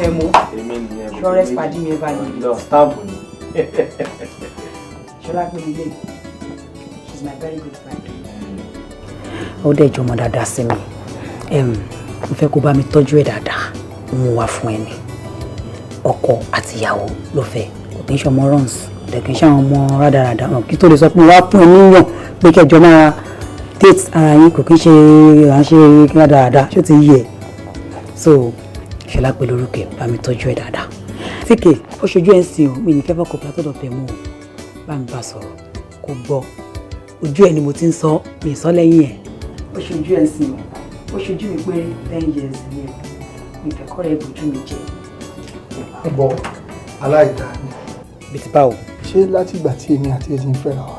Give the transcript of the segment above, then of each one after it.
Fẹ́mi. Èmi nìyẹn. Surest padi mi ever lived. Lọ stamp ni. Ṣọlá pé ilé, she's my very good friend. Ó dẹ̀ jọmọ dáadáa sí mi. Mo fẹ́ kó bá mi tọ́jú ẹ̀ dáadáa. Mo wà fún ẹ ní ọkọ àti ìyàwó ló fẹ́. Kò kí n ṣe ọmọ runs, kò dẹ̀ kí n ṣe àwọn ọmọ rádaràda. Hàn kí tó lè sọ pé wàá fún ẹ níyàn pé kẹjọ máa date ara yín, kò kí n ṣe à ń ṣe rádaràda. Ṣó ti yẹ? So Ṣọlá pé lórúkọ ẹ, bá mi tọ́jú ẹ dáadáa. Tíkè ó ṣojú ẹ ń sìn o. Mi ní fẹ́ fọkàn látọ̀dọ̀ fẹ́ mú o. Bá mi bá sọ̀rọ̀ kó gbọ́. Ojú ẹ ni mo ti ń sọ, mi sọ lẹ́yìn ẹ̀. Ó ṣojú ẹ ń sìn o. Ó ṣojú mi pé 10 years ni o. Mi fẹ́ kọ́ rẹ̀ bójú mi jẹ́. Bọ aláìda ni. Bí ti báwo? Ṣé látìgbà tí èmi àti ẹ ti ń fẹ́ra wa,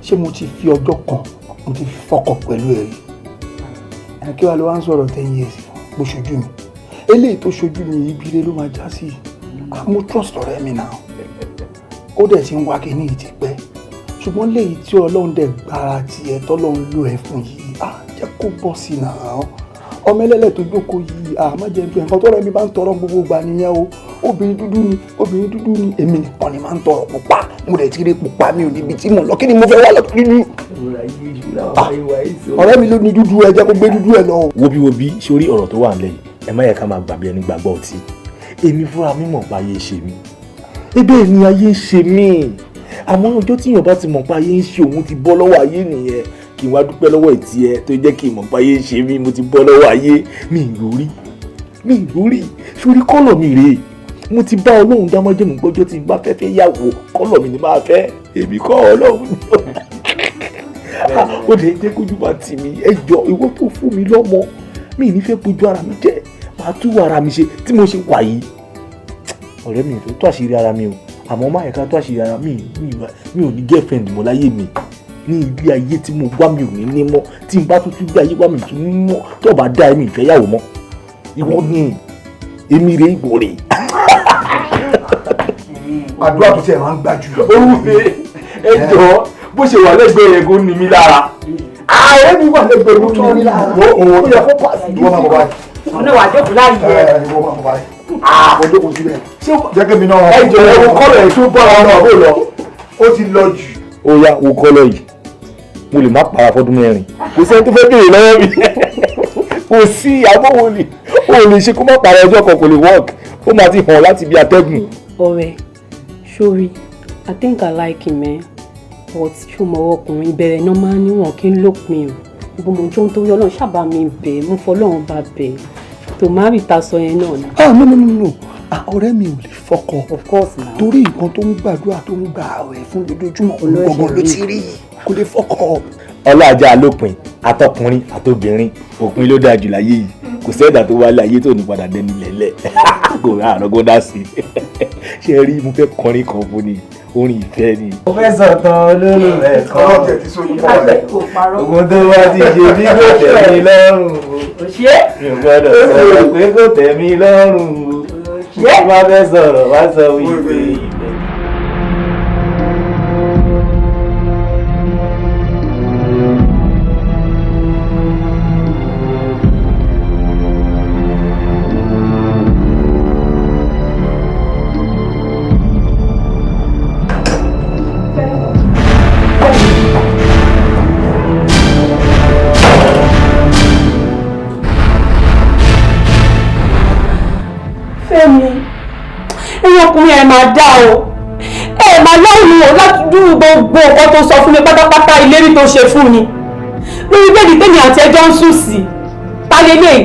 ṣé mo ti fi ọjọ́ kan mo ti fi fọkàn pẹ̀lú ẹ rí? Ẹ kí wàá lọ wá ń sọ̀rọ̀ 10 years bó ṣojú mi. Eléyìí tó ṣojú mi, ibire ló máa já sí. Mo trust ọ̀rẹ́ mi náà. Ó dẹ̀ ti ń wá kíní yìí ti pẹ́, ṣùgbọ́n léyìí tí Ọlọ́run dẹ̀ gbára tiẹ̀, tọ́lọ́run lò ẹ́ fún yìí, á jẹ́ kó bọ́ sí i náà. Ọmọ ẹlẹ́lẹ̀ tó jókòó yìí, à má jẹ́ pé nǹkan tọ́rẹ́ mi bá ń tọrọ gbogbo ìgbà nìyẹn o. Obìnrin dúdú ni, obìnrin dúdú ni. Èmi nìkan ni máa ń tọrọ pupa. Mo dẹ̀ ti rí pupa, mi ò níbi tí mo lọ. Kí ni mo fẹ́ wá lọ́dọ̀ dúdú? Ọ̀rẹ́ mi ló ní dúdú, ẹ jẹ́ kó gbé dúdú ẹ lọ. Wo bí, wo bí, sórí ọ̀rọ̀ tó wà nílẹ̀ yìí, ẹ má yẹ ká máa gbàgbé ẹni gbàgbọ́ ọtí. Èmi fúnra mi mọ̀ pé ayé ṣe mí, ebe ni ayé ṣe mí. Àmọ́ ọjọ́ tí èèyàn bá ti mọ̀ pé ayé ń ṣe òun, ti bọ́ lọ́wọ́ ayé nìyẹn. Kí n wá dúpẹ́ lọ́wọ́ ìtì ẹ tó jẹ́ kí n mọ̀ pé ayé ń ṣe mí. Mo ti bọ́ lọ́wọ́ ayé. Mi ì rórí, mi ì rórí. Sórí colour mi rèé. Mo ti bá Ọlọ́run dá májẹ̀mú gbọ́jọ́ tí n bá fẹ́ fẹ́ yàwó, colour mi ni máa fẹ́. Èmi kọ́, Ọlọ́run ni. Ó lè jẹ́ kójú bá tì mí. Ẹ jọ, ìwọ tó fún mi lọ́mọ mi, ní fẹ́ bójú ara mi jẹ́. Màá tú ara mi ṣe tí mo ṣe wà yìí. Ọ̀rẹ́ mi, ìfẹ́ tó àṣírí ara mi o, àmọ́ má yẹ ká tó àṣírí ara mi. Mi ò ní girlfriend mọ́ láyé mi. Ní ilé ayé tí mo wá, mi ò ní ní mọ́. Tí n bá tún tún gbé ayé wá, mi tún ní mọ́. Tó bá dá èmi ìfẹ́ yàwó mọ́, ìwọ ni èmi rè, ìwọ rè. Àdúrà tó tiẹ̀ máa ń gbà jù. Orúfe ẹ jọ, bó ṣe wà lẹ́gbẹ̀ẹ́ yẹn kó ní mi lára. Ààrẹ mi wà lẹ́gbẹ̀ẹ́ mi, tó ní lára. Ó yẹ kó pàṣẹ. Ìwọ máa bọ̀ báyìí. Ọ̀nà wà jókòó láàyè. Ẹ ìwọ máa bọ̀ báyìí. Mo jókòó síbẹ̀. Jẹ́ kí mi náà. Ẹ jọ, ẹ wo colour ẹ̀ tó bọ́ra ọ̀nà àbó lọ. Ó ti lọ jù. Ó yá, wo colour yìí. Mo lè má para fọdún 4, kò sẹ́ni tó fẹ́ béèrè lọ́wọ́ mi. Kò sí àbọ̀wò ni o lè ṣe kó má para ọjọ́ kan, kò lè work. Ó máa ti hàn láti bí atẹ́gùn. Ọ̀rẹ́, sórí, I think I like him, eh? But ṣó mọ ọkùnrin, ìbẹ̀rẹ̀ náà máa ń níwọ̀n kí n lópin o. Gbogbo mo jọ ń torí Ọlọ́run ṣàbà mi bẹ̀, mo fọlọ́run bá bẹ̀ tó má rí ta sọ yẹn náà ni. Ah, no, no, no, no, ah, ọ̀rẹ́ mi ò lè fọkọ. Of course na. Torí nǹkan tó ń gbàdúrà, tó ń gbà àwẹ̀ fún lójoojúmọ́, òun gbọ̀ngàn ló ti rí, kò lè fọkọ. Ọlọ́àjà lópin, àtọkùnrin àtobìnrin, òpin ló dáa jù láyé yìí. Kò sẹ́dà tó wálé ayé tó ní padà dẹni lẹ́lẹ̀, kò rà àrọ́gọ́ dá sí i. Ṣé ẹ rí, mo fẹ́ kọrin kan fún ni, orin ìfẹ́ ni. Mo fẹ́ sọ̀tàn olólùfẹ́ kan. Ọlọ́run tẹ̀ ti sóyún bọ́ ẹ̀. Ogun tó bá ti ṣe bí kò tẹ̀ mí lọ́rùn o. Mi ò gbọ́dọ̀ sọ̀rọ̀ pé kò tẹ̀ mí lọ́rùn o. Mo bá fẹ́ sọ̀rọ̀, wá sọ wípé ìfẹ́. Fẹ́mi, ẹ̀yin ọkùnrin, ẹ̀ máa dá o, ẹ̀ máa lọ́rùn o. Láti dúró gbogbo nǹkan tó sọ fún mi pátápátá, ìlérí tó ṣe fún mi lórí bed tèmi àti ẹjọ́ ń sùn sí ta lélẹ̀,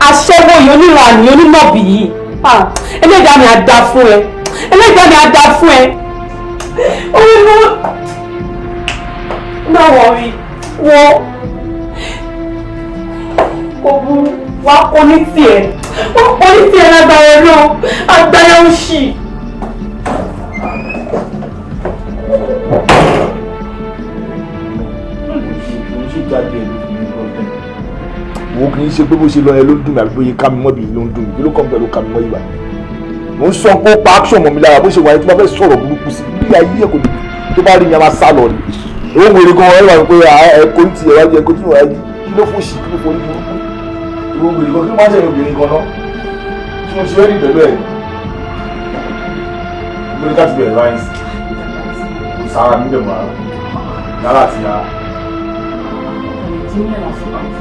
aṣẹ́wó yìí, oníranì, onínàbì yìí. Ẹlẹ́dàá mi á dá fún ẹ, ẹlẹ́dàá mi á dá fún ẹ. Orí ló má wọrí wọ́n kò burú. Wàá kọ́ ní tiẹ̀, wọ́n kọ́ ní tiẹ̀ lágbára náà, agbára òṣì. Jáde ẹ̀ ló fi ní problem. Wo, kì í ṣe pé bó ṣe lọ yẹn ló ń dùn mí, àbí bóyá ká mi mọ́ bí ló ń dùn mí. Kí ló kàn pẹ̀lú ká mi mọ́ ìwà? Mo ń sọ pé ó pa action mọ́ mi lára bó ṣe wà yẹn. Tí wọ́n fẹ́ sọ̀rọ̀ burúkú sí bí ayé ẹ̀ kò ní tó bá rí mi, a máa sá lọ ni. Òun wèrè gan, ẹ wà pé ẹ kò ní tiẹ̀ wájú, ẹ kò tí wájú. Kí ló fò sí? Kí ló forí burúkú? Ìwọ wèrè gan, kí ló máa ń ṣe obìnrin gan náà? Mo ṣe wedding pẹ̀lú ẹ̀. Mo ní ká ti bẹ̀rẹ̀ báyìí. Kò sára níbẹ̀ mọ́ ara. Yàrá àti yàrá.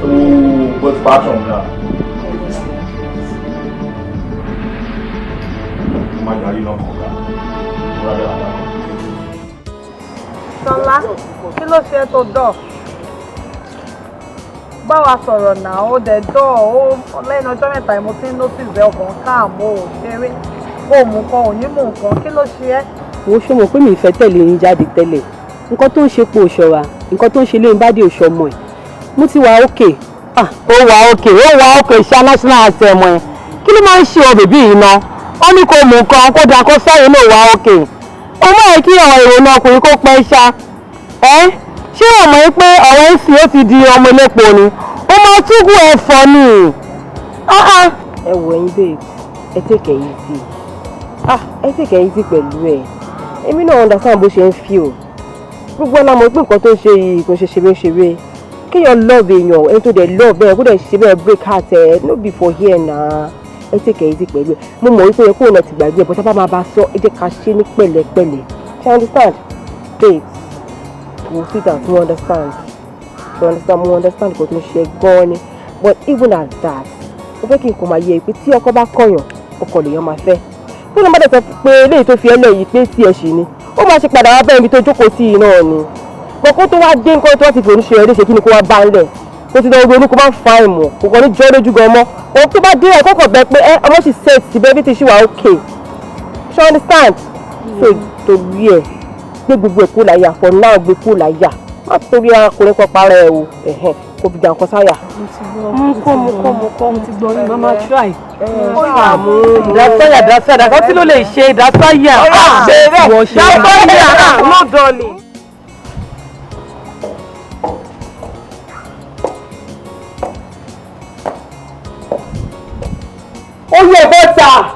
Ooo, but passion náà. Mo máa yàrá iná kan ká. Mo rà bẹ́ẹ̀ rà. Ṣọlá, kí ló ṣe tó dọ̀? Bá wa sọ̀rọ̀ náà, ó dẹ̀ dọ̀ ó lẹ́nu ọjọ́ mẹ́ta mo ti ń notice ẹ̀, ọkàn káàmú ò ṣeré. Ó mú nǹkan, ò ní mú nǹkan, kí ló ṣe ẹ́? Wo, ṣó mọ̀ pé mi ìfẹ́ tẹ̀lé yín jáde tẹ́lẹ̀? Nǹkan tó ń ṣe pò ṣọ̀ra, nǹkan tó ń ṣe léyìn bá dé òṣọmọ ẹ̀. Mo ti wà okay. Ah, ó wà okay, ó wà okay ṣá. National anthem ẹ, kí ló máa ń ṣe ọ baby yìí ná? Ó ní kó mú nǹkan kó dáa kó sáré ló wà okay. Ó mọ̀ ẹ́ kí àwọn ìrònú ọkùnrin kó pẹ́ ṣá ẹ́. Ṣé o mọ̀ pé ọ̀rọ̀ ń sìn ó ti di ọmọ elépo ni? Ó máa túgù ẹ̀fọ́ ni. Ẹ wò, ẹ̀yin babes, ẹ take it easy. Ah, ẹ take it easy pẹ̀lú ẹ̀. Èmi náà understand bó ṣe ń feel. Gbogbo ẹ̀ la mọ̀ pé nǹkan tó ń ṣe yìí kò ṣe ṣeré ṣeré. Kéèyàn love èèyàn, ẹni tó dẹ̀ love ẹ̀, kó dẹ̀ ṣe bẹ́ẹ̀ break heart ẹ̀, no be for here na. Ẹ take it easy pẹ̀lú ẹ̀. Mo mọ̀ wípé kóun náà ti gbàgbé ẹ̀, bọ́tá bá máa bá sọ, ẹ jẹ́ ká ṣe ní pẹ̀lẹ́pẹ̀lẹ́. Ṣé you understand, babes? Wo, sit down. Mo understand, mo understand, mo understand nǹkan tó ń ṣe gan-an ni, but even at that, mo fẹ́ kí n kò máa yẹ pé tí ọkọ bá kọ̀yàn, ọkọ lèèyàn máa fẹ́. Tó ló má dẹ̀ sọ pé eléyìí tó fi ẹ́ lẹ̀ yìí pé tí ẹ ṣì ni, ó máa ṣe padà wá bẹ́ẹ̀ ibi tó jókòó sí i náà ni. Kókó tó wá dé, nǹkan tó wá ti fòun ṣe eré ṣe, kí ni kó wá bá ń lẹ̀? Kó ti lọ ronú, kó má fa ìmọ̀, kò kàn ní jọ́ lójú gan mọ́. Òun tó bá dé ẹ̀ kọ́kọ́ bẹ pé ẹ ọmọ sì set síbẹ̀ bí ti ṣì wà okay. Ṣé you understand? So torí ẹ̀, gbé gbogbo ẹ̀ kó láyà for now, gbé kó láyà. Má torí arákùnrin kan para ẹ̀ o, ẹ̀hẹ́n, kò fi jà nǹkan sáyà. Mo kọ́, mo kọ́, mo kọ́, mo ti gbọ́ yín, màmá try. Dàsáyà, dàsáyà, dàsáyà, tí ló lè ṣe dàsáyà? Ìwọ ṣe. Dàsáyà, no darling. Ó yẹ bọ́tà.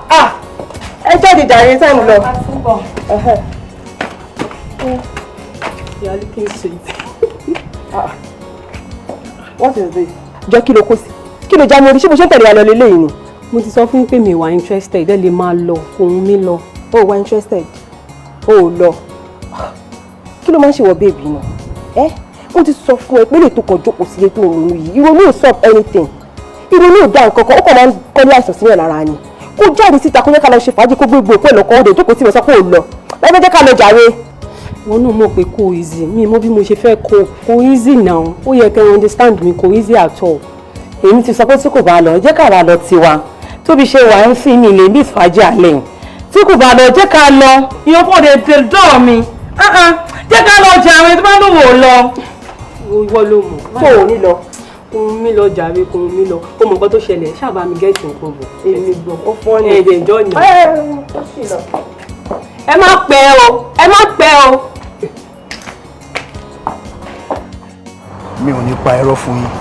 Ẹ jáde jàre, time lọ. You are looking sweet. What is this? Jọ, kí ló kó sí? Kí ló já mi orí? Ṣé mo ṣe ń tẹ̀lé wa lọ lélẹ́yìí ni? Mo ti sọ fún yín pé mi wà interested, ẹ lè máa lọ, kò ń mí lọ. O wà interested, o ò lọ. Kí ló máa ń ṣe wọ baby náà? Ẹ mo ti sọ fún ẹ pé lè tó kàn jókòó sílé tó ń ronú yìí, ìrònú ò solve anything, ìrònú ò dá nǹkan kan, ó kàn máa ń kọ́lé àìsàn sílẹ̀ lára ni. Kó jáde síta, kó jẹ́ ká lọ ṣe fàájì, kó gbégbó òkú ẹ̀ lọ́kọ́. Ó dé jókòó síbẹ̀, sọ pé ò lọ. Lẹ́gbẹ́ jẹ́ ká lọ jàre. Wọn náà mọ̀ pé kò easy. Mi mọ̀ bí mo ṣe fẹ́ kó kò easy now. Ó yẹ kẹ́ understand mi, kò easy at all. Èmi ti sọ pé tí kò bá lọ, jẹ́ ká wá lọ tiwa. Tóbi ṣe wà ń sìn mí lè ní ìfàjì àlẹ́ yìí. Tí kò bá lọ, jẹ́ ká lọ. Ìyẹn fún òde tè dọ́ mi, jẹ́ ká lọ jàre. Tó bá lòun ò lọ. Ìwọ ló mọ̀. Tó ò ní lọ. Kò ń mí lọ jàre, kò ń mí lọ. Ó mọ̀ nǹkan tó ṣẹlẹ̀, ṣáàbà mi get nǹkan bọ̀. Èmi gbọ́, ó fọ́ ni. Ẹ̀ẹ́dẹ̀ ìjọ ni. Ẹ ó sì lọ. Ẹ má pẹ́ o, ẹ má pẹ́ o. Mi ò ní pa irọ́ fún yín.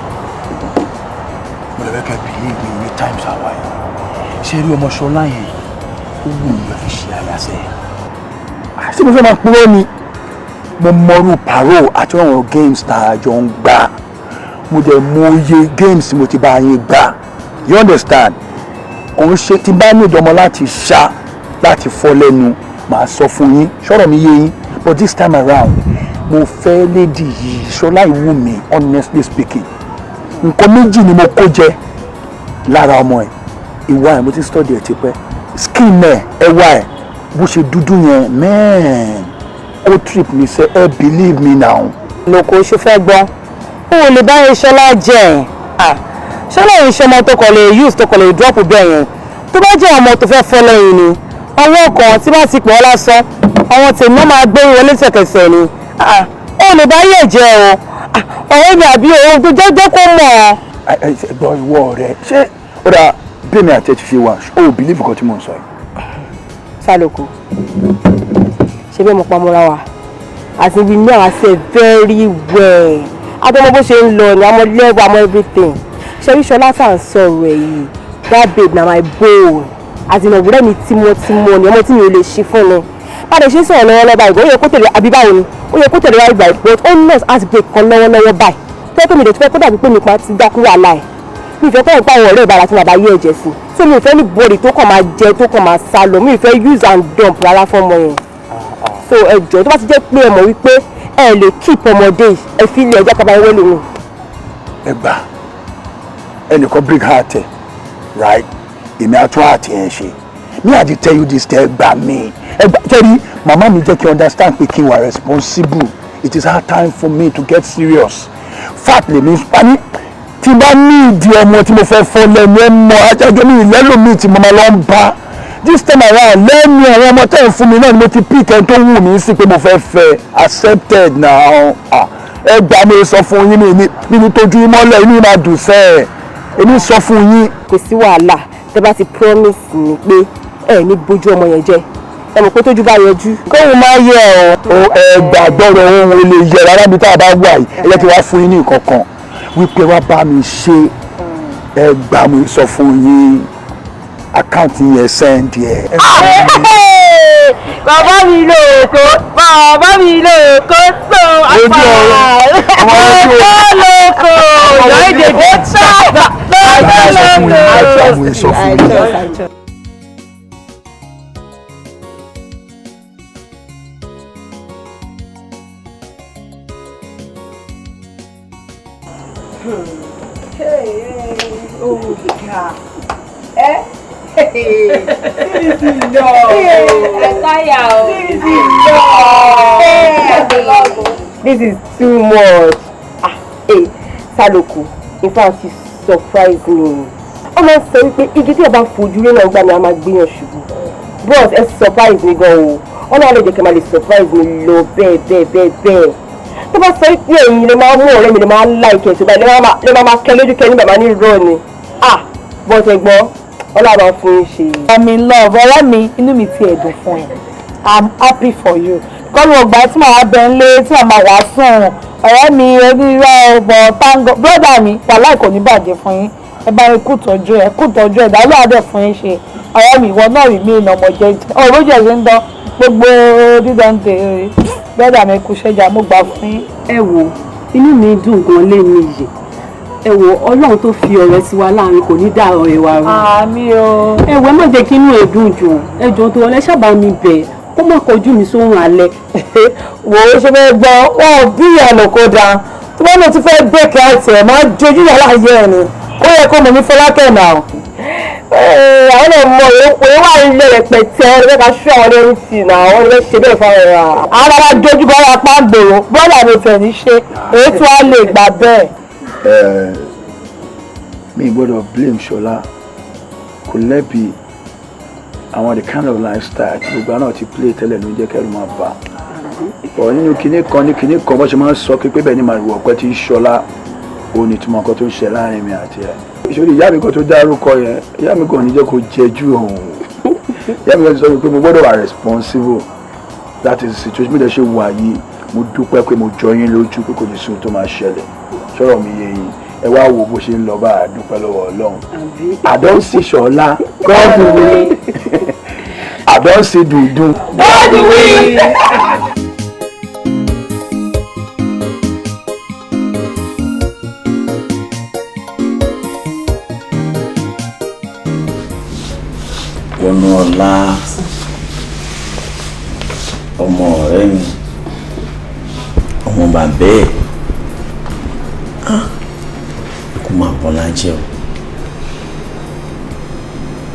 Mo lè fẹ́ kẹ́ believe me ní times àwa yìí. Ṣé rí ọmọ Ṣọlá yẹn, ó wù mí fi ṣe àyàsẹ́. Ṣé mo fẹ́ máa purọ́ ni? Mo mọrú pàrọ̀ àti àwọn games tá a jọ ń gbà. Mo dẹ̀ mọ iye games tí mo ti bá yín gbà, you understand? Kò ń ṣe tí bá ní ìdánmọ́ láti ṣá láti fọ́ lẹ́nu, màá sọ fún yín. Ṣọ́rọ̀ mi yé yín? But this time around, mo fẹ́ lady yìí, Ṣọlá ìwú mi. Honestly speaking, nǹkan méjì ni mo kó jẹ lára ọmọ ẹ̀. Ìwà ẹ̀, mo ti study ẹ̀ tipẹ́. Skin ẹ̀, ẹwà ẹ̀, bó ṣe dúdú yẹn, man, ó trip mi sẹ́. Ẹ believe me now. Lóko ṣe fẹ́ gbọ́, o ò lè bá yẹn Ṣọlá jẹ́ ẹ̀. Ṣọlá yìí ṣe ọmọ tó kọ̀ lè use, tó kọ̀ lè drop bẹ́ẹ̀ yẹn. Tó bá jẹ́ ọmọ tó fẹ́ fẹ́ lẹ́yìn ni, ọwọ́ kan tí bá ti pọ̀ ọ́ lásán, àwọn tèmi náà máa gbé wọlé tẹ̀kẹ̀sẹ̀ ni. Ó lè bá yẹ̀ jẹ́ o, ọ̀rẹ́ mi, àbí òun tó jẹ́ jẹ́ kó mọ̀ ọ́. Gbọ́, ìwọ rẹ, ṣé ó dáa bí èmi àti ẹ ti ṣe wà? O ò believe nǹkan tí mò ń sọ yìí. Sálòkù, ṣe bẹ́ẹ̀ mo pamọ́ra wa as in we know ourselves very well. Adọ́mọ bó ṣe ń lọ ni, àmọ́ level, àmọ́ everything. Ṣe rí Ṣọlá tá à ń sọ̀rọ̀ ẹ̀ yìí, that babe na my bone, as in ọ̀rẹ́ mi tímọ́tímọ́ ni, ọmọ tí mi ò lè ṣe fún ni. Báwo ṣe ń sọ̀rọ̀ lọ́wọ́lọ́wọ́ báyìí, ó yẹ kó tẹ̀lé, àbí báwo ni? Ó yẹ kó tẹ̀lé wáyé báyìí, but ó nurse heartbreak kan lọ́wọ́lọ́wọ́ báyìí, tó yẹ pé mi lè tún fẹ́ kó dàbí pé mi pa ti dákú wàhálà ẹ̀. Mi ìfẹ́ kọ́ ìpa àwọn ọ̀rẹ́ ìbára tí màá bá yé ẹ̀jẹ̀ sí. So mi ò fẹ́ ní bọ́ọ̀lì tó kàn máa jẹ tó kàn máa sá lọ, mi ò fẹ́ use and dump rárá fọ́mọ yẹn. So ẹ jọ̀ọ́, tó bá ti jẹ́ pé ẹ mọ̀ wípé ẹ lè keep ọmọdé yìí, ẹ fi ilé ẹjọ́ kaba ewé lòun. Ẹ gbà, ẹnìkan break heart ẹ, right? Èmi àtún heart ẹ ṣe. Me, I dey tell you this, tẹ gbà mí. Ẹ gbà tẹ́rí, màmá mi jẹ́ kí n understand pé kí n wà responsible. It is hard time for me to get serious. Fact lèmi pani tí n bá ní ìdí ọmọ tí mo fẹ́ fọ́ lẹ́nu ẹ mọ ajájọ́ mi ìlẹ́lòmíì tí mo máa lọ ń bá. This time around, lẹ́nu àwọn ọmọ tẹ́ ẹ̀ fún mi náà ni mo ti pick ẹni tó wù mí sí pé mo fẹ́ fẹ́. Accepted now. Ah, ẹ gbà mí, sọ fún yín, mi ní tójú yín mọ́lẹ̀, inú yín máa dùn sẹ́ẹ̀, èmi sọ fún yín. Kò sí wàhálà, tẹ́ bá ti promise mi pé ẹ ní bójú ọmọ yẹn jẹ́, ẹ mọ̀ pé tójú bá yọjú. Kóun máa yẹ o. Ó ẹ gbàgbọ́rọ̀ ohun ò lè yẹ rárá bí tá a bá wà yìí. Ẹ jẹ́ kí wàá fún yín ní nǹkan kan wípé wá bá mi ṣe. Ẹ gbà mí, sọ fún yín, account yẹn, send yẹ. Bàbá mi lóko, bàbá mi lóko tó. Ojú ọ̀rọ̀ ọmọ ojú. Lóko lóko ìdè tó lóko lóko. Sọ fún yín. Oh, God. Eh? Seriously, no. Ẹ táyà o. Seriously, no. This is too much. Ah, hey, Saloku, in fact, you surprise me. Ó máa ń sọ wípé igi tí ẹ bá fojú rí náà gbà mí, a máa gbéyàn ṣubú. Bros, ẹ surprise mi gan o. Ọlọ́run lè jẹ́ kí ẹ máa lè surprise mi lọ bẹ́ẹ̀ bẹ́ẹ̀ bẹ́ẹ̀ bẹ́ẹ̀. Tó bá sọ wípé ẹ̀yin lè máa mú ọ̀rẹ́ mi, lè máa like ẹ̀ tó báyìí, lè máa kẹ́ lójú kẹ́ ní bàbá ní irọ́ ni. Ah, but ẹ̀gbọ́n, Ọlọ́run máa fún yín ṣe. I'm in love. Ọ̀rẹ́ mi, inú mi ti ẹ̀dùn fún ẹ. I'm happy for you. Kọ́ni ọgbà tí màá bẹ ń lé tí màá wá sùn. Ọ̀rẹ́ mi, onírọ̀ ọ̀bọ̀ tango. Brother mi, wàhálà kò ní bàjẹ́ fún yín. Ẹ bá mi kú tọ́jú ẹ, kú tọ́jú ẹ, dáwọ́ àdẹ̀ fún yín ṣe. Ọ̀rẹ́ mi, ìwọ náà rí mi ìnà ọmọ jẹ́jẹ́. Ọ̀rọ̀ bó jẹ́ ṣe ń dán gbogbo dídán tèrè. Brother mi, kú ṣẹ́jà, mo gbà fún yín. Ẹ wo, inú mi dùn gan lé mi yìí. Ẹ wo, Ọlọ́run tó fi ọ̀rẹ́ sí wa láàrin kò ní dá ọ̀rẹ́ wa rú. Àmín o. Ẹ wo, ẹ má jẹ́ kí inú ẹ̀ dùn jù. Ẹ jọ̀ọ́ tó wọlé sábà mi bẹ̀ kó má kọjú mi sóhun alẹ́. Wò ó, ṣe fẹ́ gbọ́ wọn ò bí ìyànà kó dáa tó bá náà tún fẹ́ bẹ́ẹ̀kì àti ẹ̀ máa jojú yàrá ayé ẹ̀ ni ó yẹ kó mọ̀ ní Fọlákẹ́ náà. Àwọn náà mọ òwe wà nílé rẹpẹtẹ, ẹ ká ṣú àwọn ẹni tì náà, àwọn ẹni ṣe bẹ́ẹ̀ fáwọn ẹ̀rọ. Àwọn ará dojú bọ́ wa pa ń gbòòrò, bọ́dà mi tẹ̀ ní ṣe èyí tí wàá lè gbà bẹ́ẹ̀. Mi gbọ́dọ̀ blame Ṣọlá, kò lẹ́bi. Àwọn the kind of lifestyle tí gbogbo náà ti play tẹ́lẹ̀ ló ń jẹ́ kẹ́rù máa bà ọ̀ nínú kinní kan ní kinní kan bó ṣe máa ń sọ pé bẹ́ẹ̀ ni màrìwò ọ̀pẹ tí ń ṣọlá. Ó ní ìtumọ̀ nǹkan tó ń ṣe láàrin mi àti ẹ̀. Ìṣòro ìyá mi kan tó dárúkọ yẹn, ìyá mi kàn ní jẹ́ kó jẹjú òun. Ìyá mi kan ti sọ pé mo gbọ́dọ̀ wà responsible. That is the situation mi dẹ̀ ṣe wà yìí. Mo dúpẹ́ pé mo jọ yín lójú pé kò ní sí ohun tó máa ṣẹlẹ̀. Sọ̀rọ̀ mi yé yín? Ẹ wá wo bó ṣe ń lọ bá a. Dúpẹ́ lọ́wọ́ Ọlọ́run. Àdán sí Ṣọlá, God win. Àdán sí dùndún, God win. Wọnú ọlá, ọmọ ọ̀rẹ́ mi, ọmọ bàbá ẹ̀, ikú máa bọ́lá jẹ́ o.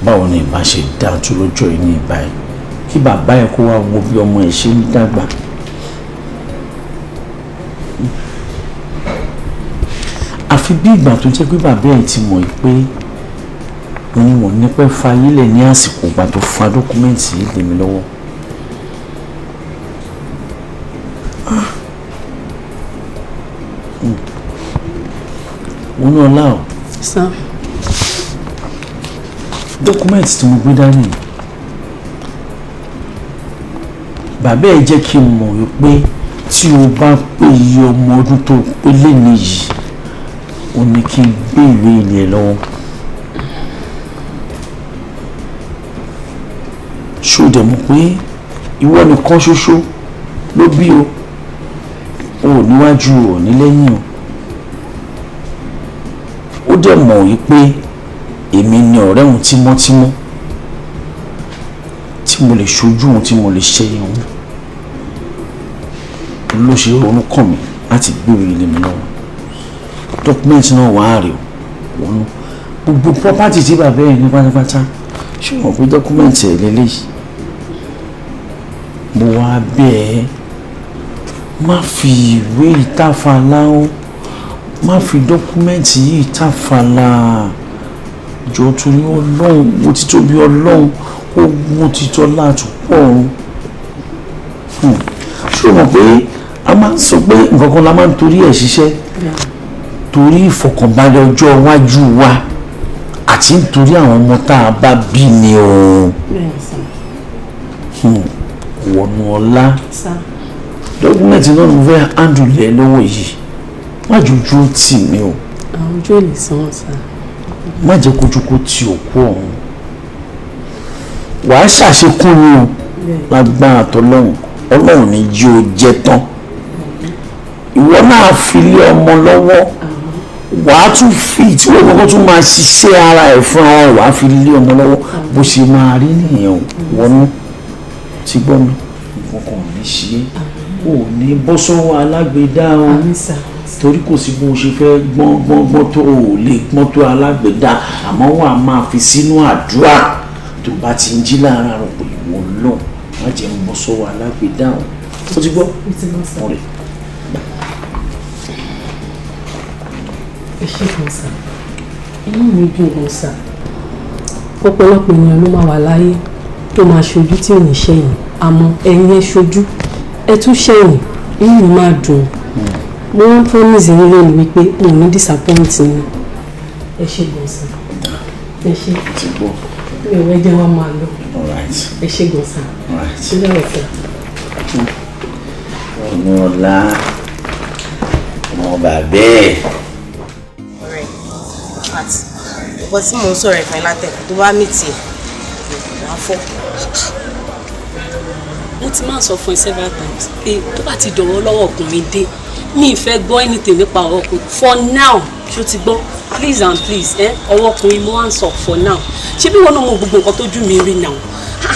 Báwo ni ìbá ṣe dáa tó lọ́jọ́ yìí ní ìbáyìí kí bàbá ẹ̀ kó wá wo bí ọmọ ẹ̀ ṣe ń dàgbà? Àfi bí ìgbà tó jẹ́ pé bàbá ẹ̀ ti mọ̀ pé òun ò ní pẹ́ fayílẹ̀ ní àsìkò ìgbà tó fa document yìí lé mi lọ́wọ́. Ah. Wọnú ọlá o. Sir. Document tí mo gbé dání, bàbá ẹ̀ jẹ́ kí n mọ̀ wípé tí o bá pé iye ọmọ ọdún tó pé lẹ́ni yìí, o ní kí n gbé ìwé ilé ẹ lọ́wọ́. Ṣó dẹ̀ mọ̀ pé ìwọ nìkan ṣoṣo ló bí o? Ò níwájú, ò ní lẹ́yìn o. Ó dẹ̀ mọ̀ wípé Èmi ni ọ̀rẹ́ òun tímọ́tímọ́ tí mo lè ṣojú òun, tí mo lè ṣe òun ló ṣe ronú kàn mí láti gbé ilé mi lọ́wọ́. Document náà wà á rè o, wọnú gbogbo property tí bàbá ẹ̀ ní pátápátá. Ṣé wọ́n pé document ẹ̀ lélẹ́yìí? Mo wá bẹ́ẹ̀, má fi ìwé ìtàfàlà o, má fi document yìí tàfàlà. Jọ, torí Ọlọ́run, wo ti tóbi Ọlọ́run, kó wo ti tọ́ látúpọ̀ ọ̀run. Ṣé o mọ̀ pé a máa ń sọ pé nǹkan kan la máa ń torí ẹ̀ ṣiṣẹ́? Torí ìfọ̀kànbalẹ̀ ọjọ́ iwájú wa àti nítorí àwọn ọmọ tá a bá bí ni o. Wọnú ọlá, document náà mo fẹ́ handle ẹ lọ́wọ́ yìí, má jojú tì mí o. Àwọn ojú ò lè san sá. Má jẹ́ kójú kó ti òkú ọ̀hún. Wàá ṣàṣekún ni o, lágbára tọlọ́hún. Ọlọ́run ní jí o jẹ tán. Ìwọ náà fi lé ọmọ lọ́wọ́, wàá tún fi tí wọ́n kọ́kọ́ tún máa ṣiṣẹ́ ara ẹ̀ fún ara ẹ̀, wàá fi lé ọmọ lọ́wọ́. Bó ṣe máa rí nìyẹn o. Wọnú ti gbọ́ mi, nǹkan kan ò ní ṣe é, ò ní bọ́ sọ́wọ́ alágbèédá o, torí kò sí bó ṣe fẹ́ gbọ́n gbọ́n gbọ́n tó, o lè gbọ́n tó alágbèédá. Àmọ́ wàá máa fi sínú àdúrà tó bá ti ń jí láàárọ̀ pé, ìwọ náà, má jẹ́ ń bọ́ sọ́wọ́ alágbèédá o. Ó ti gbọ́ ọ̀rẹ́. Ẹ ṣé gan sir, inú mi dùn gan sir. Ọ̀pọ̀lọpọ̀ ènìyàn ló máa wà láyé tó máa ṣojú tí ò ní ṣẹ̀yìn, àmọ́ ẹ̀yin ẹ ṣojú, ẹ tún ṣẹ̀yìn, inú mi máa dùn. Mo ń promise yín lónìí wípé mo ò ní disappoint yín. Ẹ ṣé gan sir, ẹ ṣé. Ti gbọ́. Mi ò wẹ́ jẹ́ wá máa lọ. All right. Ẹ ṣé gan sir. All right. Ṣé lọ́rọ̀ sir. Ọmọ ọlá, ọmọ bàbá ẹ̀. Ọ̀rẹ́ at nǹkan tí mò ń sọ̀rọ̀ ẹ̀fọn látẹ̀kọ̀ tó bá mì tiẹ̀ wàá fọ́. Mo ti máa ń sọ fún ẹ several times pé tó bá ti dọ̀rọ̀ lọ́wọ́ ọkùnrin dé, mi ì fẹ́ gbọ́ anything nípa ọ̀rọ̀ ọkùnrin for now. Ṣó ti gbọ́? Please and please, ẹ ọwọ́ ọkùnrin mo wá ń sọ for now. Ṣé bí wọn náà mọ gbogbo nǹkan tójú mi rí now?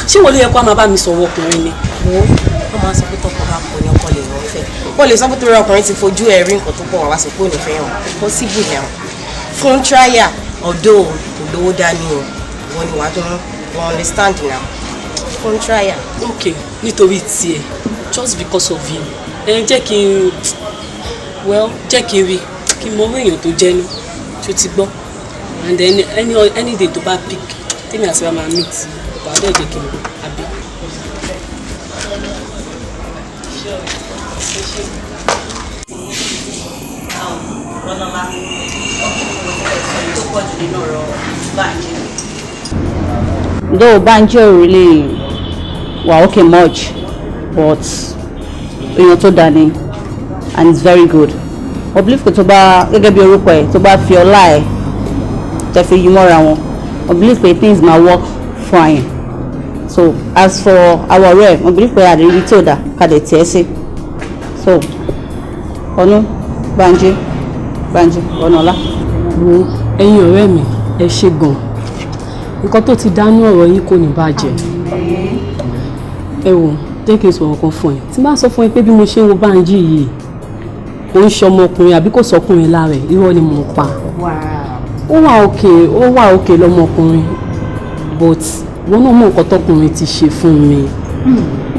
Ṣé wọ́n ló yẹ kó a máa bá mi sọ̀rọ̀ ọkùnrin ni? Wo, wọ́n máa ń sọ pé tọkọ bá kọ ní ọkọ lè rán fẹ́. Wọ́n lè sọ pé torí ọkùnrin ti fojú ẹ̀ rí nǹkan tó pọ̀, wá wá sọ pé ò ní fẹ́ hàn. Possible now fún trial, although kò lówó dání o. Wọ́n ni wàá tó wọ́n understand now, fún trial. Ok, nítorí tiẹ̀, just because of you, ẹ jẹ́ kí n, well, jẹ́ kí n rí, kí n mọ owó èèyàn tó jẹ́ ní. Tó ti gbọ́? And then any day tó bá pick tèmi àti wa máa meet, wàá dẹ̀ jẹ́ kí n gbọ́, àbí. Rọ́nọ́lá, tó pọ̀ jù nínú ọ̀rọ̀ Bánjí. Though Banji ò really wà okay much, but èèyàn tó dáa ni and it's very good. Mo believe pé tó bá, gẹ́gẹ́ bí orúkọ ẹ̀, tó bá fi ọlá ẹ̀ tẹ́ fi yí mọ́ra wọn, mo believe pé things ma work fine. So as for our ọ̀rẹ́, mo believe pé àdéhùn tí ò dá ká dẹ̀ tiẹ̀ sí. So ọ̀nù Banji, Banji ọ̀nà ọ̀la. Wo, ẹ̀yin ọ̀rẹ́ mi, ẹ ṣe gan. Nǹkan tó ti dánú ọ̀rọ̀ yín kò ní bàjẹ́. Ẹ wò, jẹ́ kí n sọ̀rọ̀ kan fún ẹ. Tí n bá sọ fún ẹ pé bí mo ṣe ń wo Bánjí yìí, kò ń ṣe ọmọkùnrin àbí kò sọkùnrin lára ẹ̀, irọ́ ni mò ń pa. Ó wà òkè, ó wà òkè lọmọkùnrin, but wọn náà mọ nǹkan tọkùnrin ti ṣe fún mi,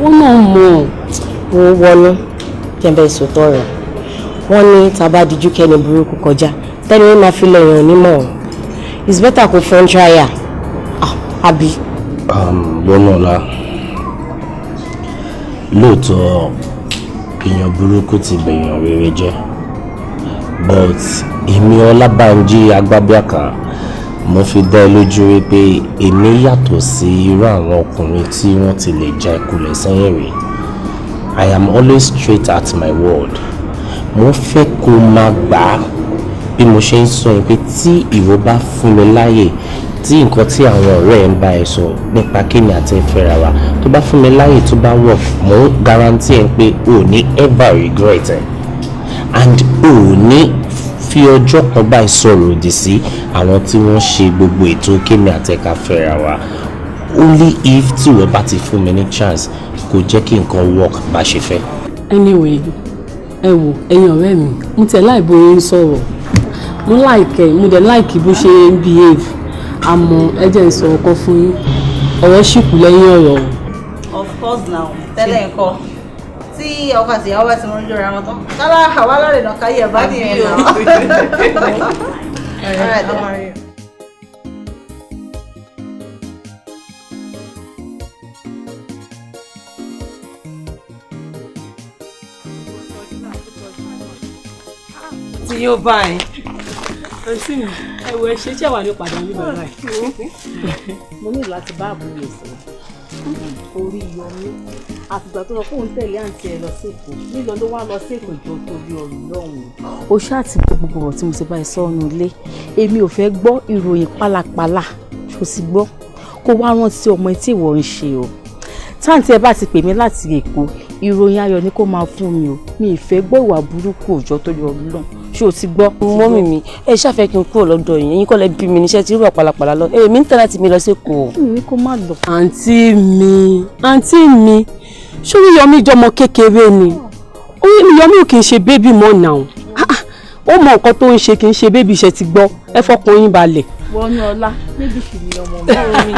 wọn náà mọ. Wo, wọnú jẹ́nbẹ́ ìsòtọ́ rẹ̀. Wọ́n ní tá a bá dijú kẹ́ni burúkú kọjá, tẹ́ni máa fi lọ yàn onímọ̀. It's better kó fún trial, àbí. Wọnúọlá, lóòótọ́ èèyàn burúkú ti bèèyàn rere jẹ́, but èmi Ọlábànjí Agbábíàká, mo fi dá ẹ lójú wípé èmi yàtọ̀ sí irú àwọn ọkùnrin tí wọ́n ti lè ja ìkulẹ̀ sẹ́yìn rí. I am always straight at my word. Mo fẹ́ kó máa gbà á bí mo ṣe ń sọ yẹn pé tí ìwọ bá fún mi láàyè, tí nǹkan tí àwọn ọ̀rẹ́ ẹ̀ ń bá ẹ sọ nípa kémi àti ẹ fẹ́ra wa, tó bá fún mi láàyè, tó bá work, mo ń guarantee ẹ pé o ò ní ever regret ẹ and o ò ní. fi ọjọ́ kan báyìí sọ̀rọ̀ òdì sí àwọn tí wọ́n ṣe gbogbo ètò kémi àtẹ̀ka fẹ́ra wa. Only if tí wọ́n bá ti fún mi ní chance kò jẹ́ kí nǹkan work bá ṣe fẹ́. Anyway, ẹ wò, ẹ̀yin ọ̀rẹ́ mi, mo tẹ̀ láì bóyá ń sọ̀rọ̀, mo like ẹ, mo dẹ̀ like bó ṣe ń behave, àmọ́ ẹ jẹ́ n sọ̀rọ̀ kan fún yín, ọ̀rọ̀ ṣì kù lẹ́yìn ọ̀rọ̀ o. Of course now, tẹ́lẹ̀ nǹkan tí ọkọ àti ìyàwó bá ti mọ ojú ra wọn tán, kálá àwa lọ́rẹ̀ náà káyé ẹ̀ bá nìyẹn náà. All right, then. Tí yóò báyìí. Àǹtí mi, ẹ wo, ẹ ṣe tí àwa ní padà ní bàbá ẹ. Mo ní láti bá àbúrò ẹ̀ sọ̀rọ̀ orí yọmí àtìgbà tó sọ pé òun tẹ̀lé àǹtí ẹ lọ sí Èkó, lílọ ló wá lọ sí Èkó. Ìjọ torí Ọlọ́run, o ṣáà ti gbọ́ gbogbo ọ̀rọ̀ tí mo ti bá ẹ sọ ọ́nù ilé. Èmi ò fẹ́ gbọ́ ìròyìn pálapàla, ṣó ti gbọ́? Kó wá rántí ọmọ tí ìwọ ń ṣe o. Táǹtí ẹ bá ti pè mí láti Èkó, ìròyìn ayọ̀ ni kó máa fún mi o. Mi ì fẹ́ gbọ́ ìwà burúkú òjò torí Ọlọ́run, ṣé o ti gbọ́? Mummy mi, ẹ ṣàfẹ́ kí n kúrò lọ́dọ̀ yín. Ẹ̀yin kọ́ lẹ bí mi níṣẹ́ tí irú pàlàpàlà lọ. Èmi ń tẹ́ láti mi lọ sí Èkó. Mi kó má lọ. Àǹtí mi, àǹtí mi, ṣórí Yọmí jọmọ kékeré ni? Orí Yọmí ò kì í ṣe baby mọ́ náà. Ó mọ nǹkan tó ń ṣe, kì í ṣe baby. Ṣe ti gbọ́? Ẹ fọkàn yín balẹ̀. Wọnú ọlá méjì sì ni ọmọ mi.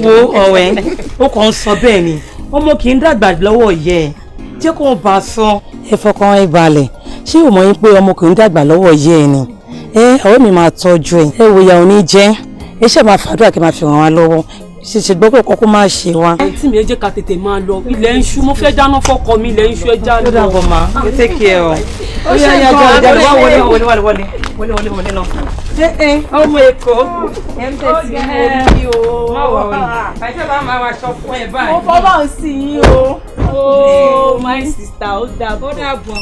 Wo ọ̀rẹ́, ó kàn ń sọ bẹ́ẹ̀ ni, ọmọ kì í dàgbà lọ́wọ́ ìyá ẹ̀, jẹ́ kó o bá a sọ. Ẹ fọkàn ẹ balẹ̀. Ṣé o mọ̀ yín pé ọmọ kì í dàgbà lọ́wọ́ ìyá ẹ ni? Ẹ ọ̀rẹ́ mi máa tọ́jú ẹ. Ẹ wo, ìyá ò ní jẹ́ ẹ ṣe máa fàdúrà kí n máa fi ràn wá lọ́wọ́, ṣèṣe gbọ́ pé kọ́kọ́ máa ṣe wá. Àǹtí mi, ẹ jẹ́ ká tètè máa lọ, ilẹ̀ ń ṣú, mo fẹ́ dáná fọ́kọ mi, ilẹ̀ ń ṣú, ẹ já lọ. Ó dàbọ̀ ma, you take care o. Ó ṣe yá, gan-an. Jáde wá, wọlé wọlé wọlé wọlé wọlé wọlé wọlé náà. Ọmọ Èkó ẹ ń tẹ̀sí orí o. Má wọ̀ ọ́ àìsàn bá máa wá aṣọ fún ẹ báyìí. Mo fọwọ́ sí yín o. Oh my sister, ó dàbọ̀. Ó dàbọ̀.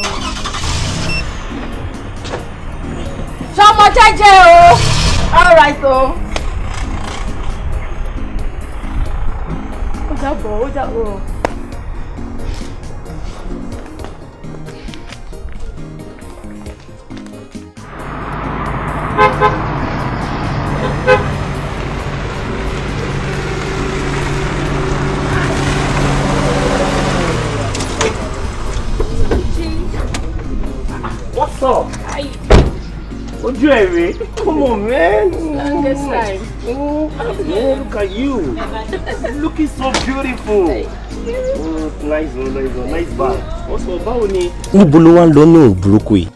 Ṣọmọ jẹ́jẹ́ o. All right o. Ó dàbọ̀, ó dàbọ̀. What's up? Ojú ẹ̀ rèé. Come on, man. Longest time. Man, look at you. Looking so beautiful. Oh, nice one, nice one, nice bag. What's up? Báwo ni? Níbo ló wá ń lọ ní òun burúkú yìí?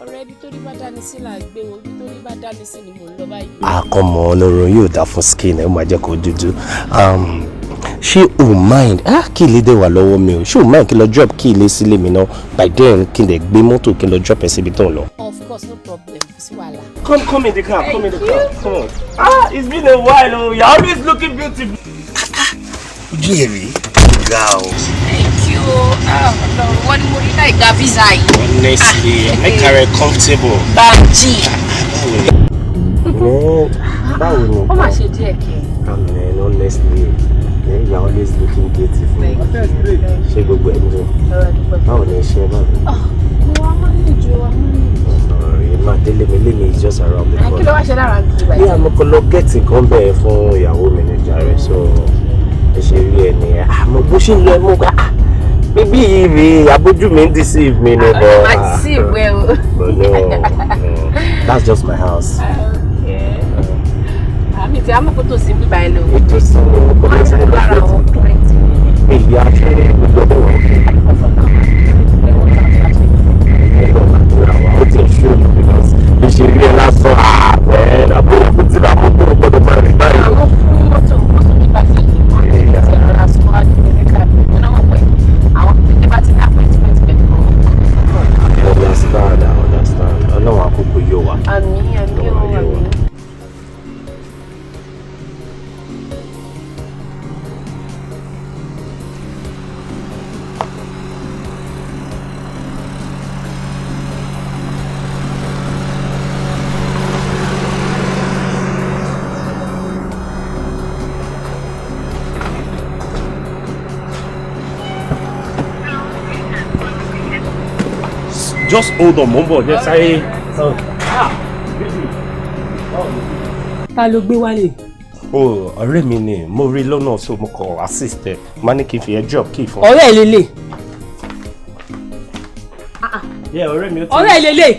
Ọ̀rẹ́, ibi tó rí bá dání sí là ń gbé o. Ibi tó rí bá dání sí ni mò ń lọ báyìí. Àkànmọ́ ọlọ́run yóò dá fún skin ẹ̀, ó máa jẹ́ kó dúdú. Ṣé o mind? Ah, kí ilé dẹ̀ wà lọ́wọ́ mi o. Ṣé o mind kí n lọ drop kí ilé sílé mi náà? By then, kí n dẹ̀ gbé mọ́tò kí n lọ drop ẹ síbi tó ń lọ. Of course, no problem, kò sí wàhálà. Come, come in the car. Come in the car. Come on. Ah, it's been a while. Oh, you're always looking beautiful. Ojú ẹ̀ rèé, ga o. Thank you. Ah, Ọlọ́run, wọ́n ní mo rí láì gba visa yìí. Honestly, make her comfortable. Bamji. Man, báwo ni? Ó mà ṣe díẹ̀ kí. Ah, man, honestly, yeah, you're always looking beautiful. Ṣé gbogbo ẹ̀ ń dùn? Báwo ni iṣẹ́, báwo ni? Mo wá manage o, wá manage. Ọ̀rẹ́, máa délé mi, lémi is just around the Kí ló corner. wá ṣe lára ń gbé? Ní àmọ́ kò lọ get nǹkan bẹ́ẹ̀ fún ìyàwó mi ní jàre, so ẹ ṣe rí ẹ nìyẹn. Àmọ́ bó ṣe ń lọ ẹ mú ká, ah, bíbí yìí rèé, abójú mi ń deceive mi ni bọ́. Má deceive ẹ o. But no, that's just my house. Àmì tí a mọ̀ kó tó sí bíbá ẹ lò. Ètò sí ni mo kọ́ lọ sáré lọ Lára àwọn client mi. Ìyá, ṣe gbogbo ọdún wọn kì í ó ti ṣú mi because bí ṣe rí ẹ lásán, ààbẹ̀ àbúrò kò tí ra mọ́tò gbọ́dọ̀ máa rìn báyìí. Àwọn fún mọ́tò mọ́tò nígbà tí ìdí ti rọra sún wájú ní káàbì. Mo náà mọ̀ pé àwọn tó bá ti ní appointment pẹ̀lú wọn. I understand, I understand. Ọlọ́run àkókò yóò wá. Àmín, àmín o, àmín. Just hold on, mo ń bọ̀, jẹ́ sáré. Ta ló gbé wálé? Oh, ọ̀rẹ́ mi ni, mo rí lọ́nà, so mo kàn assist ẹ, má ní kí n fi ẹ drop key fún. Ọ̀rẹ́ ẹ̀ lélẹ̀. Yeah, ọ̀rẹ́ mi ó ti. Ọ̀rẹ́ ẹ̀ lélẹ̀,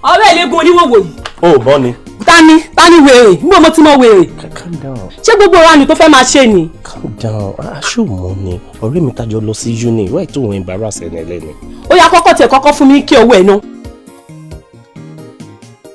ọ̀rẹ́ ẹ̀ léegun oníwòwò yìí. Ó bọ́ ni. Tani tani wèrè? Níbo mo ti mọ wèrè? Calm down. Ṣé gbogbo ìranù tó fẹ́ máa ṣe ni? Calm down, aṣọ mọ́ ni ọ̀rẹ́ mi tájọ lọ sí uni, wáyé tó ń embarrass ẹni ẹlẹ́ni. Ó yá, kọ́kọ́ tiẹ̀ kọ́kọ́ fún mi kí owó ẹ̀ ná.